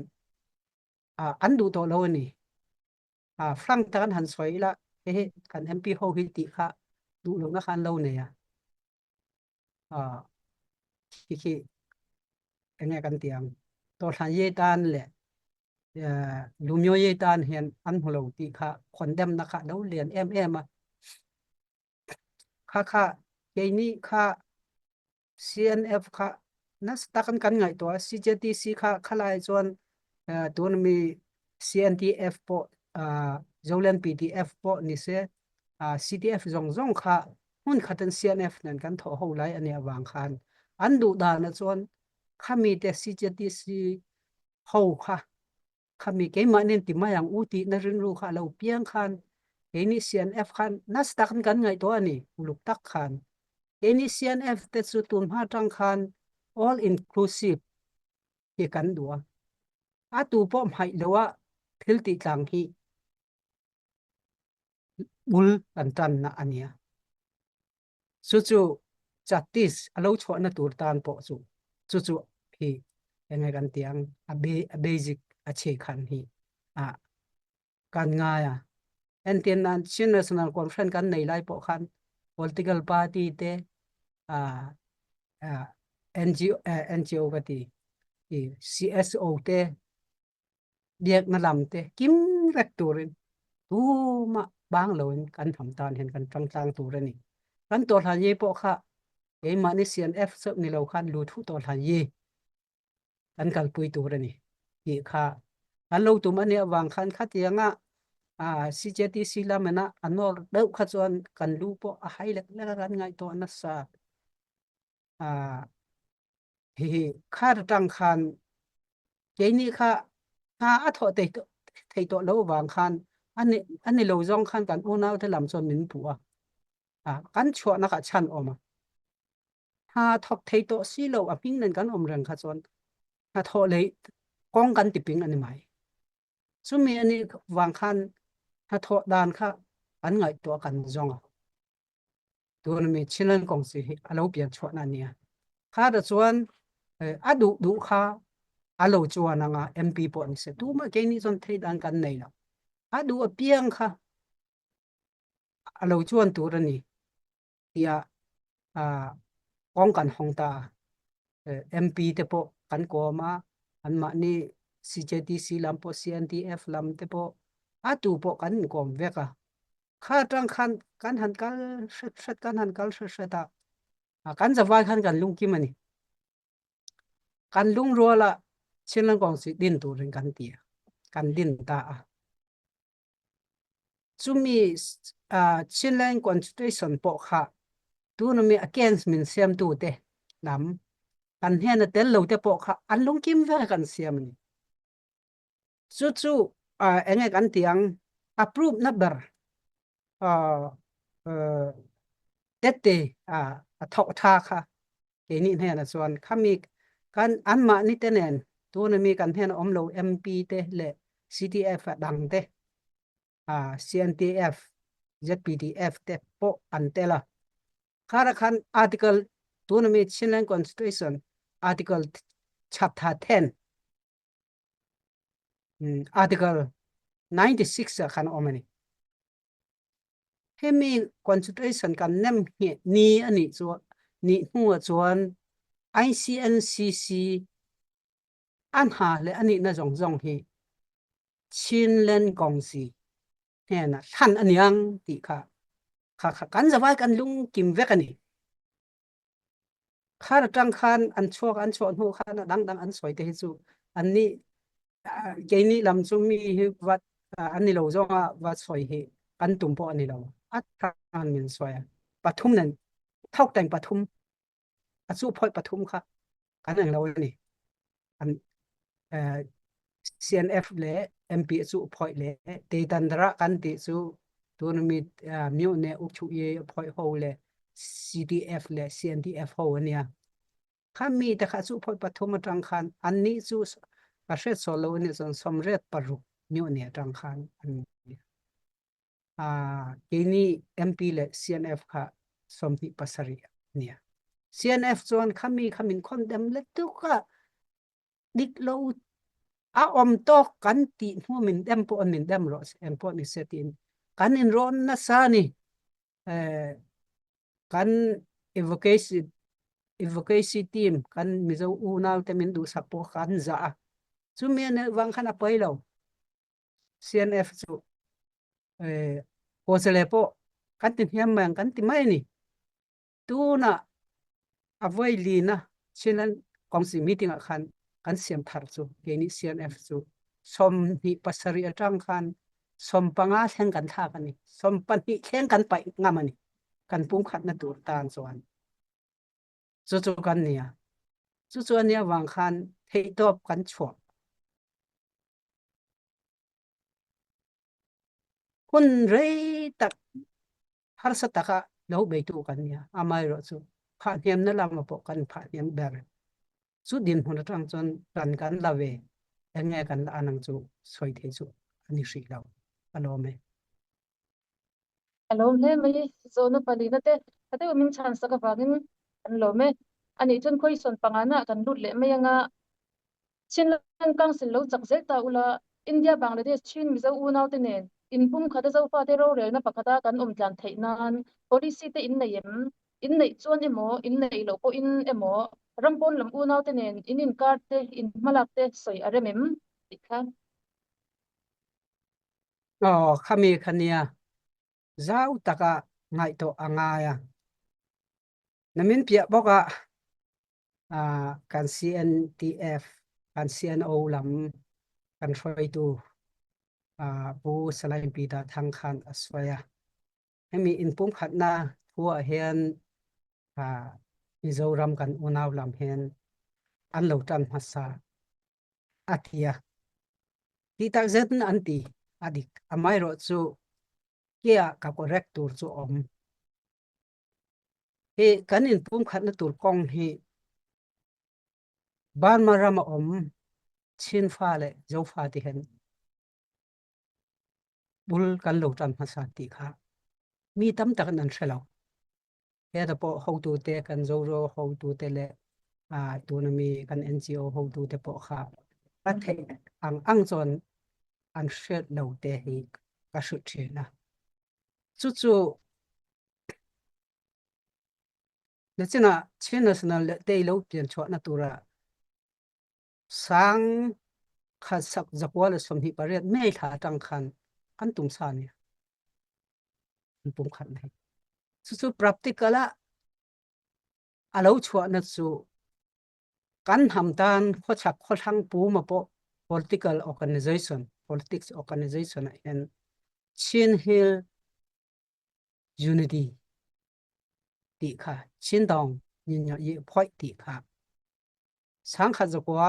an duh tawh lo a ni. Frank tak an han sawi ila hehe kan MP ho hi tih kha duh lohna kha an lo nei a. Khi khi enge kan ti ang Tawhhlan ye tan leh Lumyo ye tan hian an hmu lo tih kha condemn na kha lo lian em em a. Kha kha keini kha CNF kha nasa takin kan ngaihtuah a CJTC kha khalai chuan tun mi CNTF pawh Zoland PDF pawh nise CTF zawng zawng kha hmun khatin CNF nen kan thawh ho lai a nih avang khan an duh danah chuan khami te CJTC ho kha khami keimahnin ti mai ang u tihna rinru kha a lo piang khan keini CNF khan nasa takin kan ngaihtuah a ni uluk tak khan keini CNF te chu tun hma tang khan all inclusive hi kan duh a a tu pawh hmaih loa thil tih tlang hi bul kan tanna a nia. Chu chu justice a lo chhuahna tur tan pawh chu chu chu hi enge kan ti ang a basic a chhe khan hi a kan ngai a. Entir nan Chin National Conference kan nei lai pawh khan political party te a NGO NGO ka ti CSO te biakna lam te kim vek turin tumah bang loin kan hnam tan hian kan tang tlang tur a ni. Kan tawhlan ye pawh kha keimahni CNF chauh ni lo khan lut hu tawhlan ye kan kalpui tur a ni tih kha kan lo tum a nih avang khan khatianga CJTC lamena a nawr deuh kha chuan kan lu pawh a hai lek lek a kan ngaihtuah nasa. Hihi kha tang khan keini kha hna a thawh thei thei tawh lo vang khan ani ani lo zawng khan kan unau te lam chuan min puh a a kan chhuahna kha chhan awm a hna thawk thei tawh si lo a hming nen kan awm reng kha chuan hna thawh lei kawng kan tiping ani mai chumi ani vang khan hna thawh dan kha kan ngaihtuah kan zawng a tun mi Chinland kong si hi a lo pian chhuahna a nia. Kha ta chuan a duh duh kha a lo chuan anga MP pawh ni se tumah keini chuan thei dan kan nei lo. A duh apiang kha a lo chuan tur a ni tia kawng kan hawng ta a. MP te pawh kan kawm a, anmahni CJTC lam pawh CNDF lam te pawh a tu pawh kan inkawm vek a. Kha atang khan kan han kal hret hret kan han kal hret hret a, kan zavai khan kan lungkim a ni. Kan lungruala Chinland Kawngsi din turin kan ti a. kan din ta a. Chumi Chinland Constitution pawh kha tuna mi against min siamtu te lam kan hnena tel lo te pawh kha an lungkim vel kan siam a ni. Chu chu enge kan ti ang approve na ber tette a thawk tha kha keini hnenah chuan khami kan anmahni te nen tuna mi kan hnena awm lo MP te leh CTF a dang te CNTF ZPDF te pawh an tel a. Khara khan article tuna mi Chinland Constitution article chapter 10 article 96 ah khan awm a ni. Hemi Constitution kan nem ngheh ni a nih chu nih hnuah chuan ICNCC an ha leh a nihna zawng zawng hi Chinland Kongsi hnenah thlan a niang tih kha kha kha kan zavai kan lungkim vek a ni. Khan atang khan an chuak an chuah hnu khan a dangdang an sawi te hi chu an ni keini lam chu mi hi vat an ni lo zawnga va sawi hi kan tum pawh a ni lo. A than min sawi a. Pathum nen thawk teng pathum a chu phawih pathum kha kan eng lo a ni. An CNF le MP chu phawih le Teitandara kan ti chu tun mi myo ne uk chu ye phawih ho le CDF le CNDF ho ania. Kha mi te kha chu phawih pathum atang khan an ni chu ka hriat saw lo ani chuan somret paruk myo ne atang khan an keini MP le CNF kha 27 ania. CNF chuan khami khamin khon dem le tuka dik lo a awm tawk kan tih hnu min dem pawh min dem rawh se eng pawh ni se tiin kan in rawn nasa ni kan evocation evocation team kan Mizo unau te min duhsak pawh kan zah a chumi ane wang khan a pawi lo CNF chu kawchale pawh kan ti hniam mai ang kan ti mai ni Tuna a voi lina Chinland Council meeting ah khan kan siam thar chu keini CNF chu 27 atang khan 15 thleng kan thlak ani 12 thleng kan paih ngam ani kan pumkhat na tur tan chuan chu chu kan nia chu chu ania wang khan theihtawp kan chhuah hun rei tak harsa taka lo beitu kan nia amaherawhchu phah hniamna lamah pawh kan phah hniam ber chu dinhmun atang chuan ran kan la ve enge kan la anang chu sawi thei chu ani hrih lo a lawm e. A lawm hle mai zawhna palina te tha deuh min chhan sak avangin kan lawm e. Anih chuan khawisawn pangana kan lut leh mai anga Chinland Council lo chak zel ta ula, India, Bangladesh, Chin, Mizo unaute nen inpumkhat a Zofate rorelna pakhata kan awm tlan theih nan policy te in nei em? In neih chuan emaw, in neih loh pawhin emaw, ram pawn lam unaute nen in inkar te, in hmalak te sawi a rem em? Tih kha. Aw, khami kha nia, zau taka ngaihtuah a ngai a. Namin piah bawkah kan CNTF, kan CNO lam kan hruaitu Pu Salai Peter Thang khan a sawi a. Hemi inpumkhatna thu ah hian Mizoram kan unau lam hian an lo tan hmasa a ti a. Ti takzet in an ti a dik. Amaherawhchu ke ah ka correct tur chu awm. Hi kan inpumkhatna tur kawng hi Burma ram a awm Chinfa leh Zofa ti hian bul kan lo tan hmasa tih kha mi tam tak in an hre lo. Heta pawh hotute kan Zoro hotute leh tuna mi kan NGO hotute pawh kha a theih ang ang chuan an hriat lo te hi ka hrilh thin a. Chu chu Nachinah Chin National leh Tei lo pian chhuahna tura sang khat sak 1928 May thla atang khan kan tum sa ni an pum khat mai. Chu chu practical a a lo chhuahna chu kan hnam tan khawchhak khawthlang pu ma pawh political organization. politics organization ah hian Chin Hill Unity tih kha Chin Dong Nyin Yi Phoi tih kha sangkhat zakua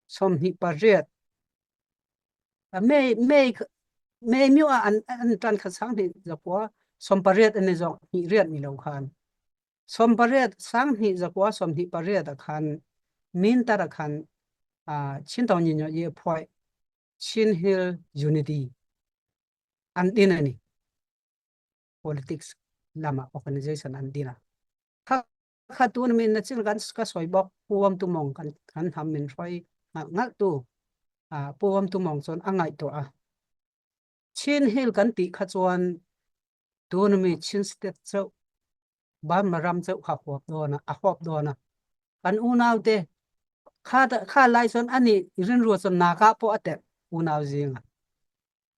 28 May May May myu ah an an tan kha sang hnih zakua 18 an ni zong hnih riat ni lo khan 18 sang hnih zakua 28 ah khan min tar ah khan Chin Taung Nyi Nyo Ye Phoi Chin Hill Unity an din ani politics lama organization an din a kha kha tun min na chin kan ka soi bok puam tu mong kan kan ham min hroi ngal ngal tu a puam tu mong chon angai to a Chin Hill kan ti kha chuan tun mi Chin state chau Burma ram chau kha huap dona a huap dona kan unau te kha kha lai chon ani rin ru chon naka po ate unau zinga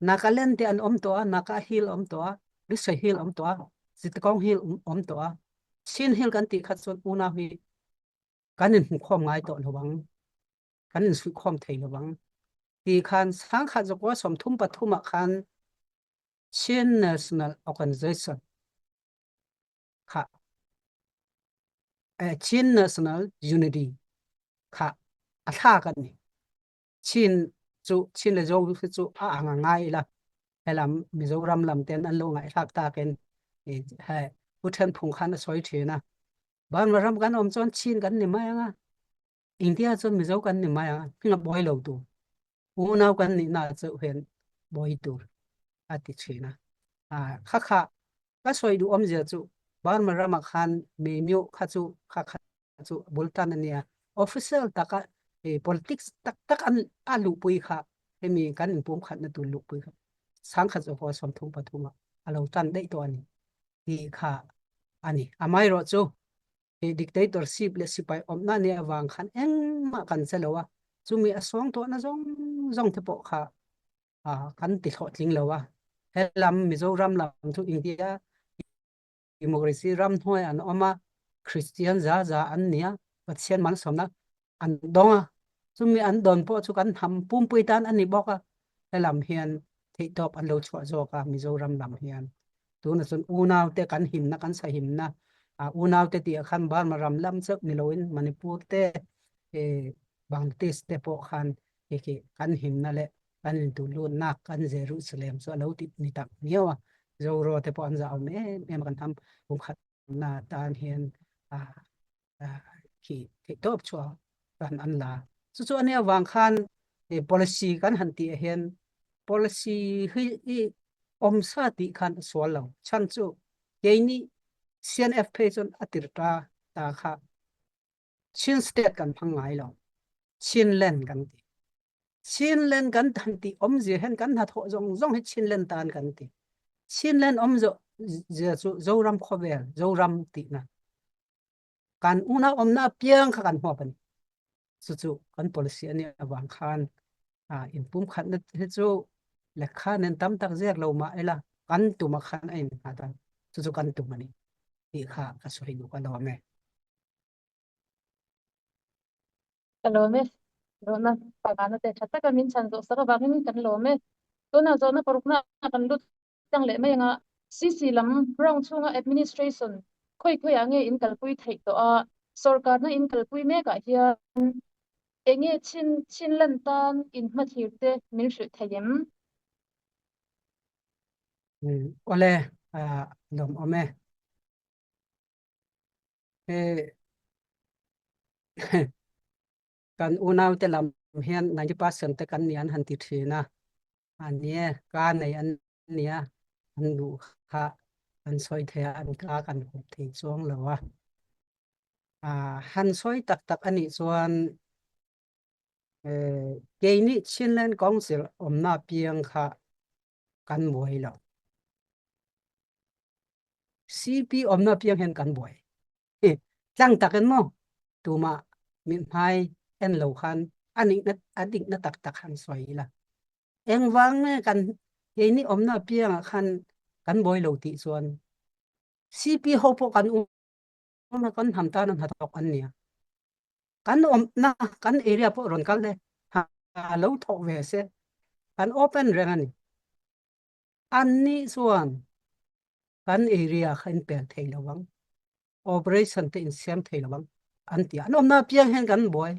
Nagaland te an awm tawh a, Naga Hill a awm tawh a, Lusei Hill a awm tawh a, Chittagong Hill a awm tawh a. Chin Hill kan tih kha chuan unau hi kan inhmukhawm ngai tawh lo ang, kan insuihkhawm thei lo ang. Ti khan sangkhat zakua 33 ah khan Chin National Organization kha eh, Chin National Unity kha a thla kan ni. Chin cu Chin le Zo hi cu a ang ngai ila helam Mizoram lam ten an lo ngai thlak takin he pu then phung khan a soi thin a Burma ram kan om chuan Chin kan ni mai anga India chuan Mizo kan ni mai anga hminga boi lo tu unau kan ni na chu hen boi tur a ti thin a a kha kha ka soi du om zia chu Burma rama khan me myo kha chu kha kha chu bultan ania official taka e politics tak tak an a lu pui kha hemi kan in pum khat na tu lu pui kha sang khat zo ko 33 a alo tan dei to ani ti kha ani amai ro chu e dictatorship le sipai omna ne awang khan engma kan chelowa chumi a song to na zong zong te po kha a kan ti thlo tling lowa helam Mizoram lam thu India democracy ram hnuai an awm a Christian za za an nia Pathian malsawmna an dawng a chumi an dawn pawh chu kan hnam pumpui tan a ni bawk a helam hian theihtawp an lo chhuah zawk a Mizoram lam hian tuna chuan unau te kan himna kan sahimna a unau te tih ah khan Burma ram lam chauh ni loin Manipur te e Bangladesh te pawh khan hei kan himna leh kan intuhlutnak kan Jerusalem chu a lo ti ni tak miau a Zoro te pawh an zah awm em em kan tham pumkhat na tan hian a khi theihtawp chu kan an la chu chu ania wang khan policy kan han ti hian policy hi i awm sa ti khan a sual lo chan chu keini CNF phei chuan a tir ta ta kha Chin state kan hmang ngai lo Chinland kan ti Chinland kan han ti awmzia hian kan hnathawh zawng zawng hi Chinland tan kan ti. Chinland awm zia chu Zoram khawvel, Zoram tihna. Kan unau awmna apiang kha kan huap a ni. Chu chu kan policy a nih avang khan inpumkhatna hi chu lehkha nen tam tak ziak lo mah ila kan tum ah khan a innghat a, chu chu kan tum a ni tih kha ka sawi duh ka lawm e. Ka lawm e. Zawhna pangana te tha taka min chhan zawh sak avangin kan lawm e. Tunah zawhna parukna kan lut tlang leh mai anga CC lam round chhunga administration khawi khawiah nge in kalpui theih tawh a, sorkarna in kalpui mekah hian enge chin chin lan tan in hmathlir te min hrilh thei em? Awle, lawmawm e. Kan unau te lam hian 90% te kan ni an han ti thin a anie ka nei an nia an duh kha an sawi thei a an ka kan hup thei chuang lo a han sawi tak tak anih chuan keini Chinland Council awmna piang kha kan buai lo. CP awmna piang hian kan buai. Tlang takin maw tuma min hmai en lo khan a nihna a dikna tak tak han sawi ila. Engvang nge kan keini awmna piangah khan kan buai lo tih chuan CP ho pawh kan um kan hnam tan hnathawk an nia. Kan awmna kan area pawh rawn kal le ha lo thawk ve se kan open reng a ni. An nih chuan kan area kha in pel thei lo ang. Operation te in siam thei lo ang an ti a. An awmna apiang hian kan buai.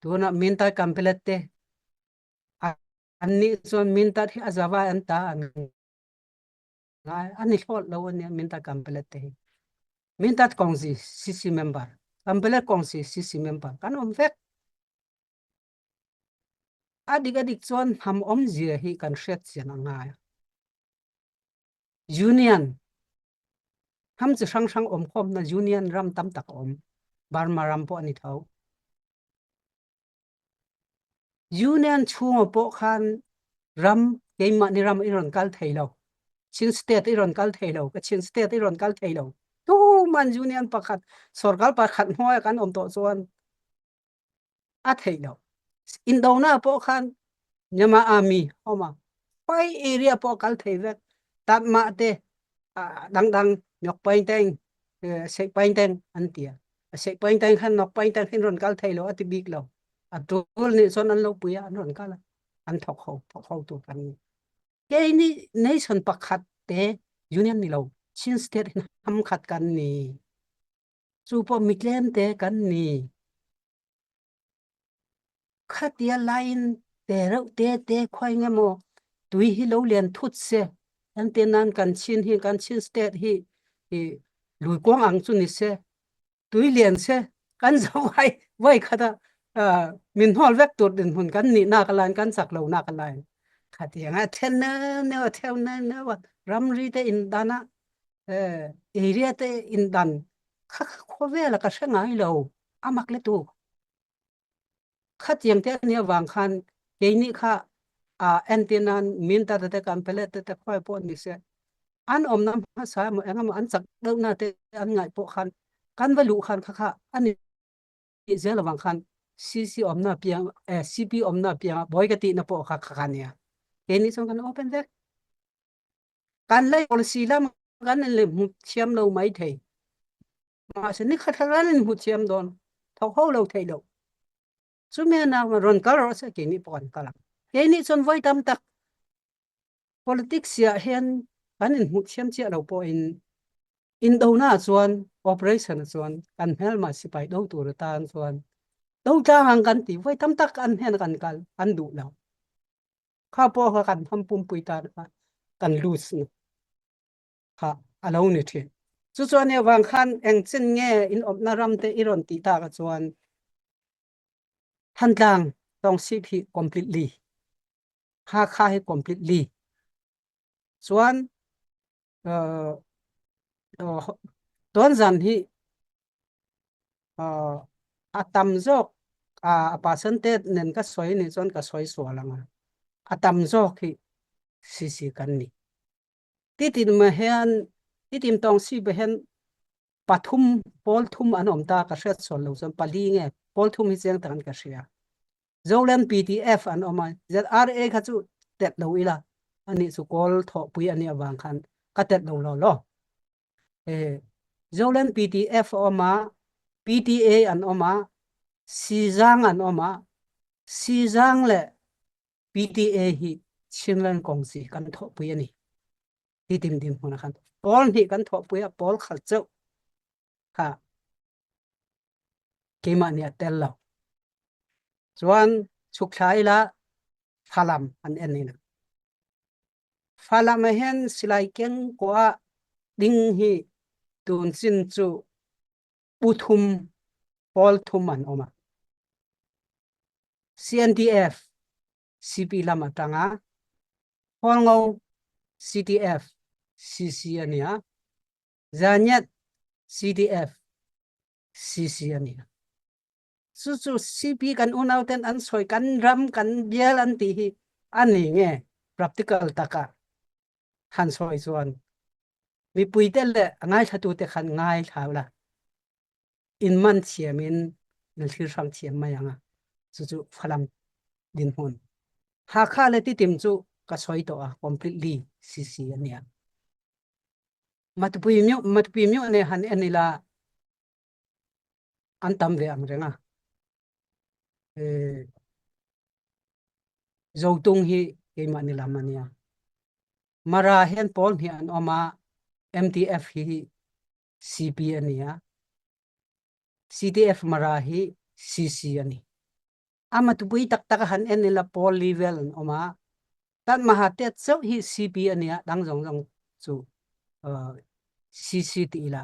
Tunah Mintai Kampelet te an nih chuan Mintat hi a zavai an ta an ngai an i hlawt lo ania Mintat Kampelet te hi. Mintat Kongsi CC member, Kampelet Kongsi CC member kan awm vek. A dik a dik chuan hnam awmzia hi kan hriat chian a ngai. Union hnam chi hrang hrang awm khawmna Union ram tam tak a awm. Burma ram pawh a ni tho. Union chhunga pawh khan ram keimahni ram i rawn kal thei lo. Chin state i rawn kal thei lo. Ka Chin state i rawn kal thei lo. Tuman Union pakhat sorkar pakhat hnuaia kan awm tawh chuan a theih loh. Indona pawh khan Myanmar Army awm a, khawi area pawh kal thei vek. Tatmah te dangdang Nyok Paing Teng, Seih Paing Teng an ti a. Seih Paing Teng khan Nok Paing Teng hin rawn kal thei lo a ti bik lo. A tul nih chuan an lo pui a, an rawn kal a. An thawk ho, thawk ho tur kan ni. Keini nation pakhat te union ni lo, Chin state hin ham khat kan ni. Chu pawh mi tlemte kan ni. Khatia laiin te reuh te te khuai nge maw tui hi lo lian thut se entir nan kan chin hi kan chin state hi i lui kuang ang chu ni se tui lian se kan zo vai vai khata min hnawl vek tur dinhmun kan nih nak alain kan chak lo nak alain khatiang a then neu neu a theu neu neu a ramri te in dana area te in dan kha khawvel a ka hre ngai lo amak le tu khatiang te ania wang khan keini kha a entirnan min ta te kan pele te te khoi pawh ni se an awm na hmasa emaw engemaw an chak deuh na te an ngai pawh khan kan va luh khan kha kha ani zel awang khan CC awmna piang eh CP awmna piang boi ka ti na pawh kha kha nia keini chuan kan open vek Kan lei policy lam kan in le hmu thiam lo mai thei. Mahse ni khat kan in hmu thiam dawn. Thawk ho lo thei lo. Chumi na ron kal rawh se keini pawh kan kal ang. Keini chuan voi tam tak politics ah hian kan in hmuh thiam chiah lo pawh in indona chuan operation chuan kan hmelma sipai do tur atan chuan do tlang ang kan ti voi tam tak an hnen kan kal an duh lo. Kha pawh kha kan hnam pumpui tan kha kan lose na kha a lo ni thin. Chu chuan e wang khan eng chen nge in awmna ram te i rawn tih tak ah chuan Thantlang Tongsip hi completely Hakha hi completely chuan uh, uh, tuanzan hi a tam zawk a percentage nen ka sawi nih chuan ka sawi sual ang a a tam zawk hi CC kan ni. Titin ma hian titin tawng si be hian pathum pawl thum an awm ta ka hriat sual lo chuan pali nge pawl thum hi chiang takin ka hria. Zoland PDF an awm a ZRA kha chu tet lo ila ani chu kawl thawhpui ani awang khan ka tet lo lo lo. Zoland PDF a awm a, PTA an awm a, Sizang an awm a, Sizang le PTA hi Chinland kong si kan thawhpui a ni. Ti tim dim hmun a khan. Pawl hnih kan thawhpui a, pawl khal cheuh kha keimah nih a tel lo. Chuan chuk thla ila Falam an en ina. Falam ah hin silai keng kua ding hi tun chin cu pu thum pawl thum an um a. CNDF CP lam atang a Hualngo CDF CC ani a Zanyat CDF CC ani a. Cu cu CP kan unau ten an sawi kan ram kan bial an ti hi ani nge practical taka han sawi chuan mipui te le a ngaithlatu te khan ngaithla la in man thiam in in thlir hrang thiam mai anga chu chu Falam dinhmun Hakha le Titim chu ka sawi tawh a completely CC ania Matupui myu Matupui myu ne han en ila. an tam ve ang reng a. Zotung hi keimah ni lam ania. Mara hian pawl hnih an awm a, MTF hi CP ania. CTF Mara hi CC ani. Ama tupui tak tak han en ila pawl li vel an awm a. Tan maha te chauh hi CP ania dang zawng zawng chu CC ti ila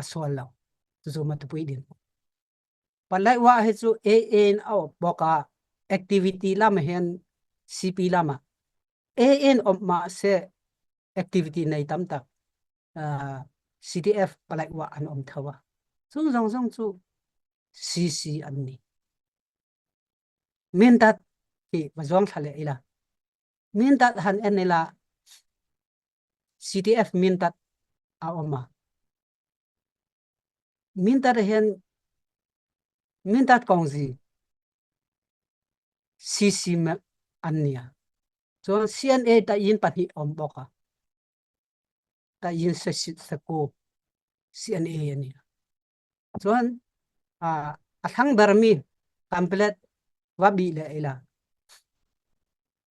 a sual lo. Chu chu matupui din. Palai wa hi chu AA in a awp bawk a, activity lam hian CP lama AA in awp mah se activity nei tam tak CDF palai wa an awm tho a. Chung zawng zawng chu CC an ni. Mindat hi va zuang thla leh ila. Mindat han en ila CDF Mindat a awm a. Mindat hian Mindat kongzi CC an nia. Chuan CNA ta yin pahnih awm bawk a. Ta yin se se ko CNA ani. Chuan a thlang ber mi Kanpetlet va bih leh ila.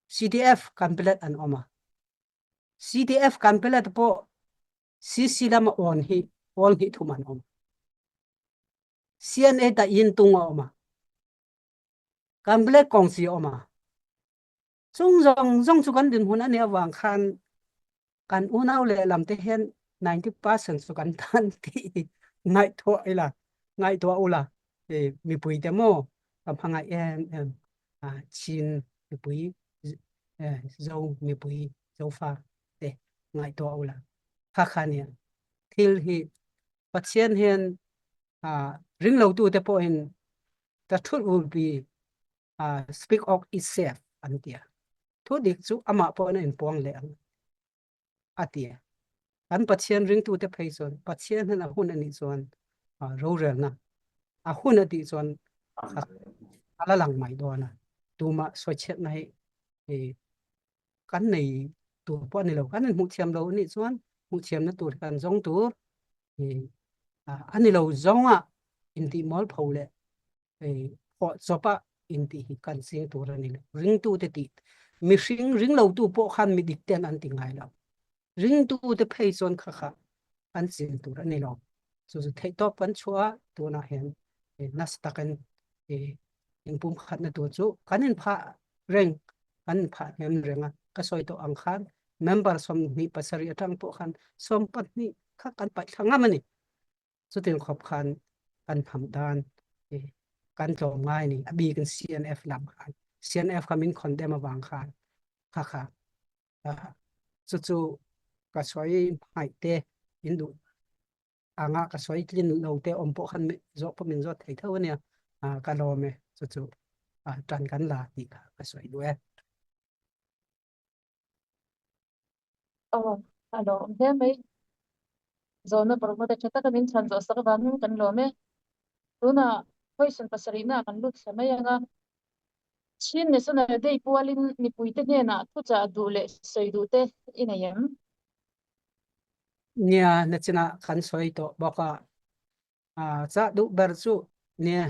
CDF Kanpetlet an awm a. CDF Kanpetlet pawh CC lama awn hi pawl hnih thum an awm. CNA ta yin tung a awm a. Kanpetlet kong si a awm a. Chung zawng zawng chu kan dinhmun a nih avang khan kan unau lehlam te hian 90% chu kan tan tih ngaihtuah ila ngaihtuah ula mipui te maw ka hmangaih em em Chin mipui Zo mipui Zofa te ngaihtuah ula kha kha nia thil hi Pathian hian ringlotu te pawhin the truth will be speak of itself an tia thu dik chu amah pawh a inpuang leh ang a tia kan Pathian ringtu te phei chuan Pathian hian a hun anih chuan rorelna a hun a tih chuan a la lang mai dawn a tuma sawichhiatna hi kan nei tur pawh ani lo kan in hmuh thiam lo anih chuan hmuh thiamna tur kan zawng tur ani lo zawnga intih mualpho leh pawh chawpa intih hi kan ching tur a ni lo. Ringtute tih mihring ringlotu pawh khan mi dik ten an ti ngai lo. Ringtute phei chuan kha kha an ching tur a ni lo. Chu chu theihtawp kan chhuah a tunah hian nasa takin inpumkhatna tur chu kan inphah reng kan inphah hnem reng a. Ka sawi tawh ang khan member 27 atang pawh khan 12 kha kan paih thla ngam a ni. Chutin khawp khan kan pham dan kan tlawm ngai ni a bik in CNF lam khan CNF kha min condemn awang khan kha kha chu chu ka sawi hmai te in duh anga ka sawi tlin lo te awm pawh khan zawh pawh min zawt thei tho ania ka lawm e chu chu tan kan la tih kha ka sawi duh e. Aw, a lawm hle mai. Zawhna parukna te tha taka min chhan zawh sak avangin kan lawm e. Tunah question pasarihna kan lut thla mai ang a. Chin National Day pualin mipuite hnenah thuchah duh leh sawi duh te i nei em? Nia, nachinah kan sawi tawh bawk a. Chah duh ber chu nia,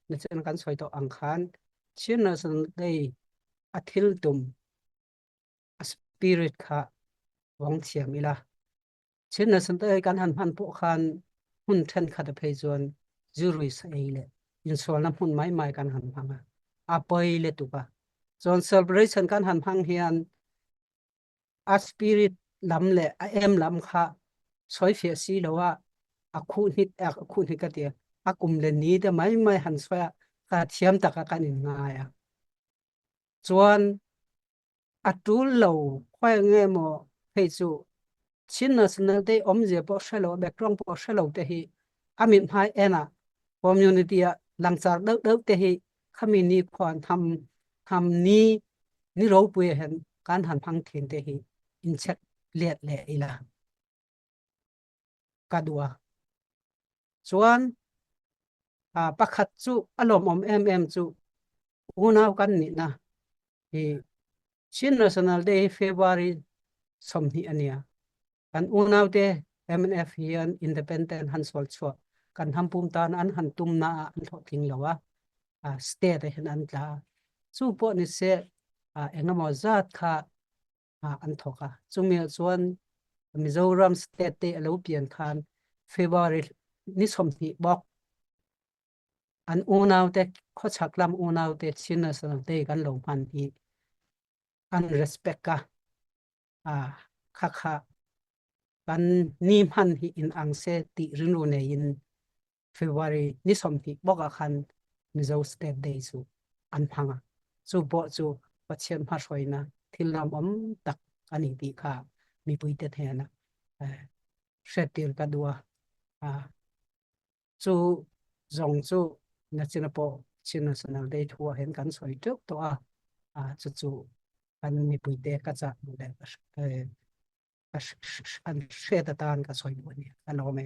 nachin kan sawi tawh ang khan Chin National Day a thil tum a spirit kha vawng thiam ila. Chin National kan han hman pawh khan hmun thenkhat a phei chuan zurui sa ei leh insualna hmun mai mai kan han hmang a. A pawi le tuk a. Chuan celebration kan han hmang hian a spirit lam leh a em lam kha sawi fiah si lo a a khuh hnit a khuh hnit ka ti a kum le ni te mai mai han sawi a ka thiam taka kan in ngai a. Chuan a tul lo khawi nge maw hei chu Chin National Day awmzia pawh hre lo background pawh hre lo te hi a mit hmai en a community ah langchar deuh deuh te hi khami ni khuan tham tham ni ni ropui hian kan han hmang thin te hi in check let leh ila ka duh a. Chuan pakhat chu a lawmawm em em chu unau kan nihna hi Chin National Day hi February 20 ania. Kan unaute MNF hian independent han sual chhuah. Kan hnam pum tan an han tum na ah an hlawhtling lo a, state ah hian an tla a. Chu pawh ni se engemaw zat kha an thawk a. Chumi ah chuan Mizoram state te a lo pian khan February ni 20 bawk an unaute khawchhak lam unaute Chin National Day kan lo hman hi an respect a. Kha kha kan ni hman hi in ang se tih rilru neiin February ni 20 bawk ah khan Mizo State Day chu an hmang a. Chu pawh chu Pathian hmahruaina thil lawmawm tak a ni tih kha mipuite hnenah hriattir ka duh a. Chu zawng chu nachina pawh Chin National Day thu ah hian kan sawi teuh tawh a, chu chu kan mipuite ka chah duh leh ka an hriat atan ka sawi duh a ni. Ka lawm e.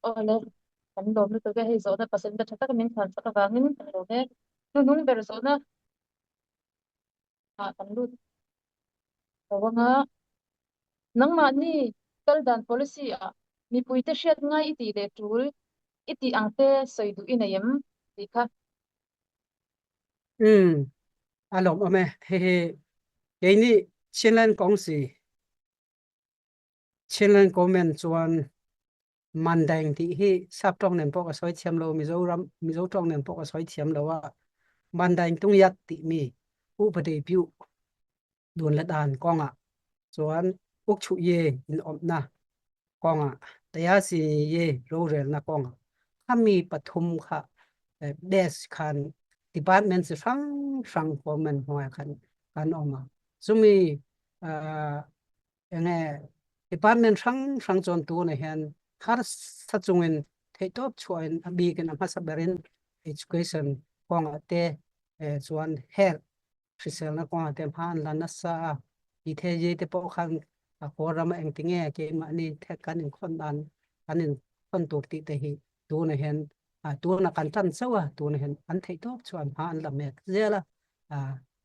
Awle, kan lawm lutuk e. Hei zawhna pasal te tha tak min chhan sak avangin kan lawm e. Hnuhnung ber zawhna ah kan lut lo anga nangmahni kal dan policy ah mipuite hriat ngai i tih leh tul i tih ang te sawi duh i nei em tih kha. Umm, a lawmawm e. Hehe, keini Chinland kawng si Chinland comment chuan Mandeng tih hi sap tawng nen pawh ka sawi thiam lo, Mizoram Mizo tawng nen pawh ka sawi thiam lo a. Mandeng Tungyat tihmi Upade Pyu dun le dan kongah chuan Ukchuh Ye in awmna kongah Tayasi Ye rorelna kongah khami pathum kha desk khan department chi hrang hrang government hnuaiah khan kan awm a. Chumi enge department hrang hrang chuan tunah hian harsa chungin theihtawp chhuahin a bikin a hmasa berin education kawngah te chuan health hriselna kawngah te hma an la nasa a ti thei zui te pawh khan a kaw rama engtinge keimahni thek kan inkhawn dan kan inkhawn tur tih te hi tunah hian tunah kan tan chauh a tunah hian an theihtawp chuan hma an la mek zel a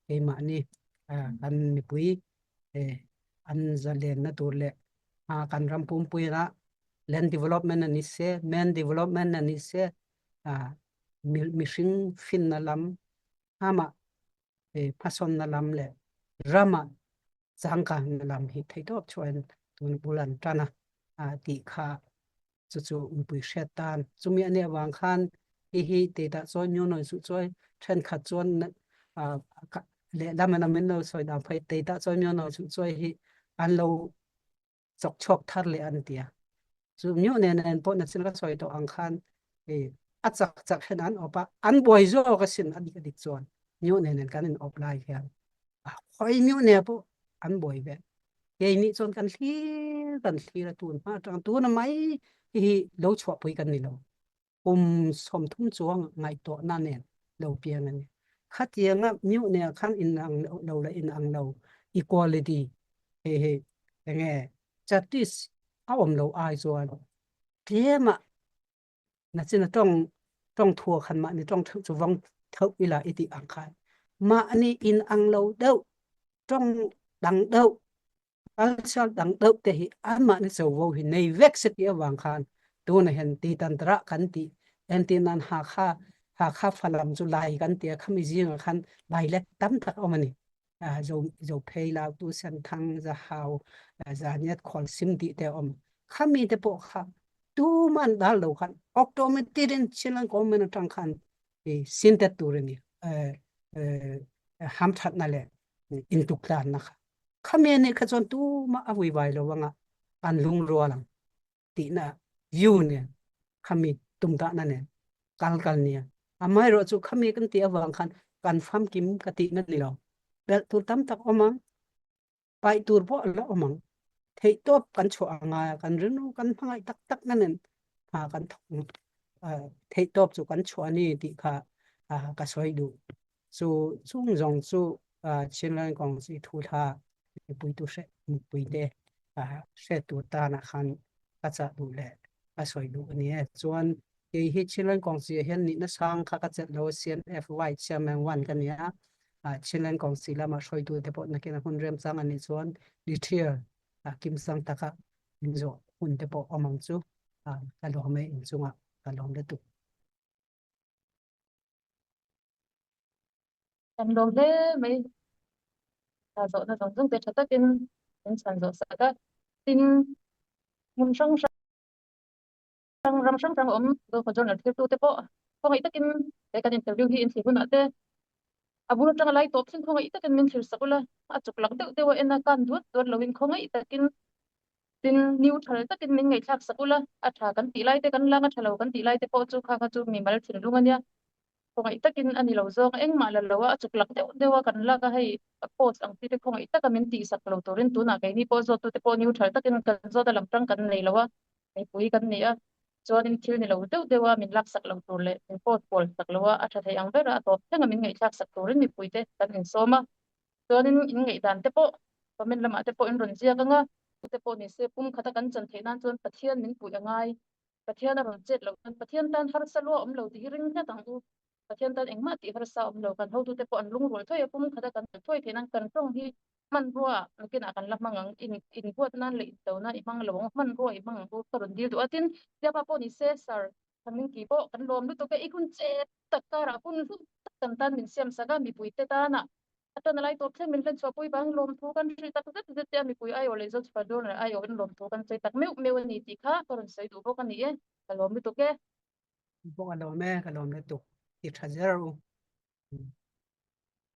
keimahni kan mipui an zalenna tur leh kan ram pumpuina land development a ni se man development a ni se mihring finna lam ama hmasawnna lam leh rama changkanna lam hi theihtawp chuan tun bul an tan a tih kha chu chu mipui hriat tan chumi a nih avang khan hi hi tih chuan nyo nawi chu chuai thenkhat chuan lehlam in a min lo sawi dan phei tei tah chuan nyo nawi chu chuai hi an lo chawk chhuak thar leh an tia chu nyo nen nen pawh na chin ka sawi tawh ang khan a chak chak hian an awp a an buai zawk asin a dik a dik chuan nyo nen nen kan in awp lai hian khoi nyo ne pawh an buai ve Keini chuan kan thlir kan thlir a tun hma atang tuna mai hi lo chhuahpui kan ni lo. Kum 30 chuang ngaihtuahna nen lo piang a ni. Khatianga mute nen khan in ang lo la in ang lo equality hei hi enge justice a awm lo ai chuan tlema Nachin a tawng tawng thua khan mahni tawng theuh chu vong theuh ila i tih ang khan mahni in ang lo deuh tawng dang deuh culture dang deuh te hi anmahni covo hi nei vek se ti awang khan tuna hian ti tantra kan ti entir nan Hakha Hakha Falam chu Lai kan tia khami zinga khan dialect tam tak awm ani zo zo phei lau tu senthang zahau zaniat kholsim tih te awm khami te pawh kha tuman dal lo khan automatic in chilang government atang khan i sintet tur ani ham that na le intuk tlan na kha khami ani kha chuan tu ma avui vai lo wanga an lung rualang tihna view nen khami tumdah na nen kal kal nia amaherawh chu khami kan tih avang khan kan famkim ka tihna ni lo belh tur tam tak awm ang paih tur pawh a la awm ang theihtawp kan chhuah anga kan rinru kan hmangaih tak tak na nen hna kan thawk theihtawp chu kan chhuah ani tih kha ka sawi duh chu chung zawng chu Chinland kong chi thu thla mipui tu hre mipui te hre tur tana khan ka chah duh leh ka sawi duh ani e chuan kei hi Chinland kong chi hian nihna sang kha ka chelh lo CNFY chairman 1 ka nia Chinland kong chi lama hruaitu te pawh nakin a hun remchang ani chuan detail kim sang taka min zawh. hun te pawh awm ang chu. Ka lawm e inchungah ka lawm lutuk. Kan lawm hle mai. Zawhna zawng zawng te tha takin min chhan zawh sak a. Tin, hmun hrang hrang ram hrang hrang awm Zofa Journal thiltute pawh khawngaih takin he kan interview hi inthlir hunah te a bul atanga lai tawp thleng khawngaih takin min thlir sak ula, a chuk lak deuh deuh a en a, kan duat duat loin khawngaih takin tin neutral takin min ngaihthlak sak ula, a tha kan tih lai te kan lang a tha lo kan tih lai te pawh chu kha kha chu mimal thinlung a nia. Khawngaih takin a ni lo zawng engmah la lo a, a chuk lak deuh deuh a kan lak a, hei a post ang chi te khawngaih taka min tihsak lo turin tunah keini pawh zawttute pawh neutral takin kan zawt a lam tang kan nei lo a, mipui kan ni a, chuanin thil ni lo deuh deuh a min laksak lo tur leh min post pawl sak lo a, a tha thei ang ber a, a tawp thleng a min ngaihthlak sak turin mipuite kan insawm a, chuanin in ngaihdan te pawh comment lamah te pawh in rawn ziak ang a, te pawh ni se pum khata kan chan theih nan chuan Pathian min puih a ngai. Pathian a rawn chet loh chuan Pathian tan harsa lua awm lo tih hi ring hlat ang u. Pathian tan engmah tih harsa awm lo. Kan hotute pawh an lungrual thuai a, pum khata kan kal thuai theih nan kan tawng hi hmanrua nakinah kan la hmang ang. In inbuat nan leh into nan i hmang lo ang u, hmanrua i hmang ang u ka rawn dil duh a. Tin, Tiapa pawh ni se, Sir, Thamingki pawh kan lawm lutuk e, i hun chet tak karah hun hlu tak kan tan min siam sak a, mipuite tana A tan a lai tawp thleng min hlen chhuahpui vang lawmthu kan hrilh tak zet zet te a, mipui aiawh leh Zochhuah Journal aiawhin lawmthu kan sawi tak meuh meuh a ni tih kha ka rawn sawi duh bawk a ni e, ka lawm lutuk e. Bawk a lawm e, ka lawm lutuk, ti tha zel u.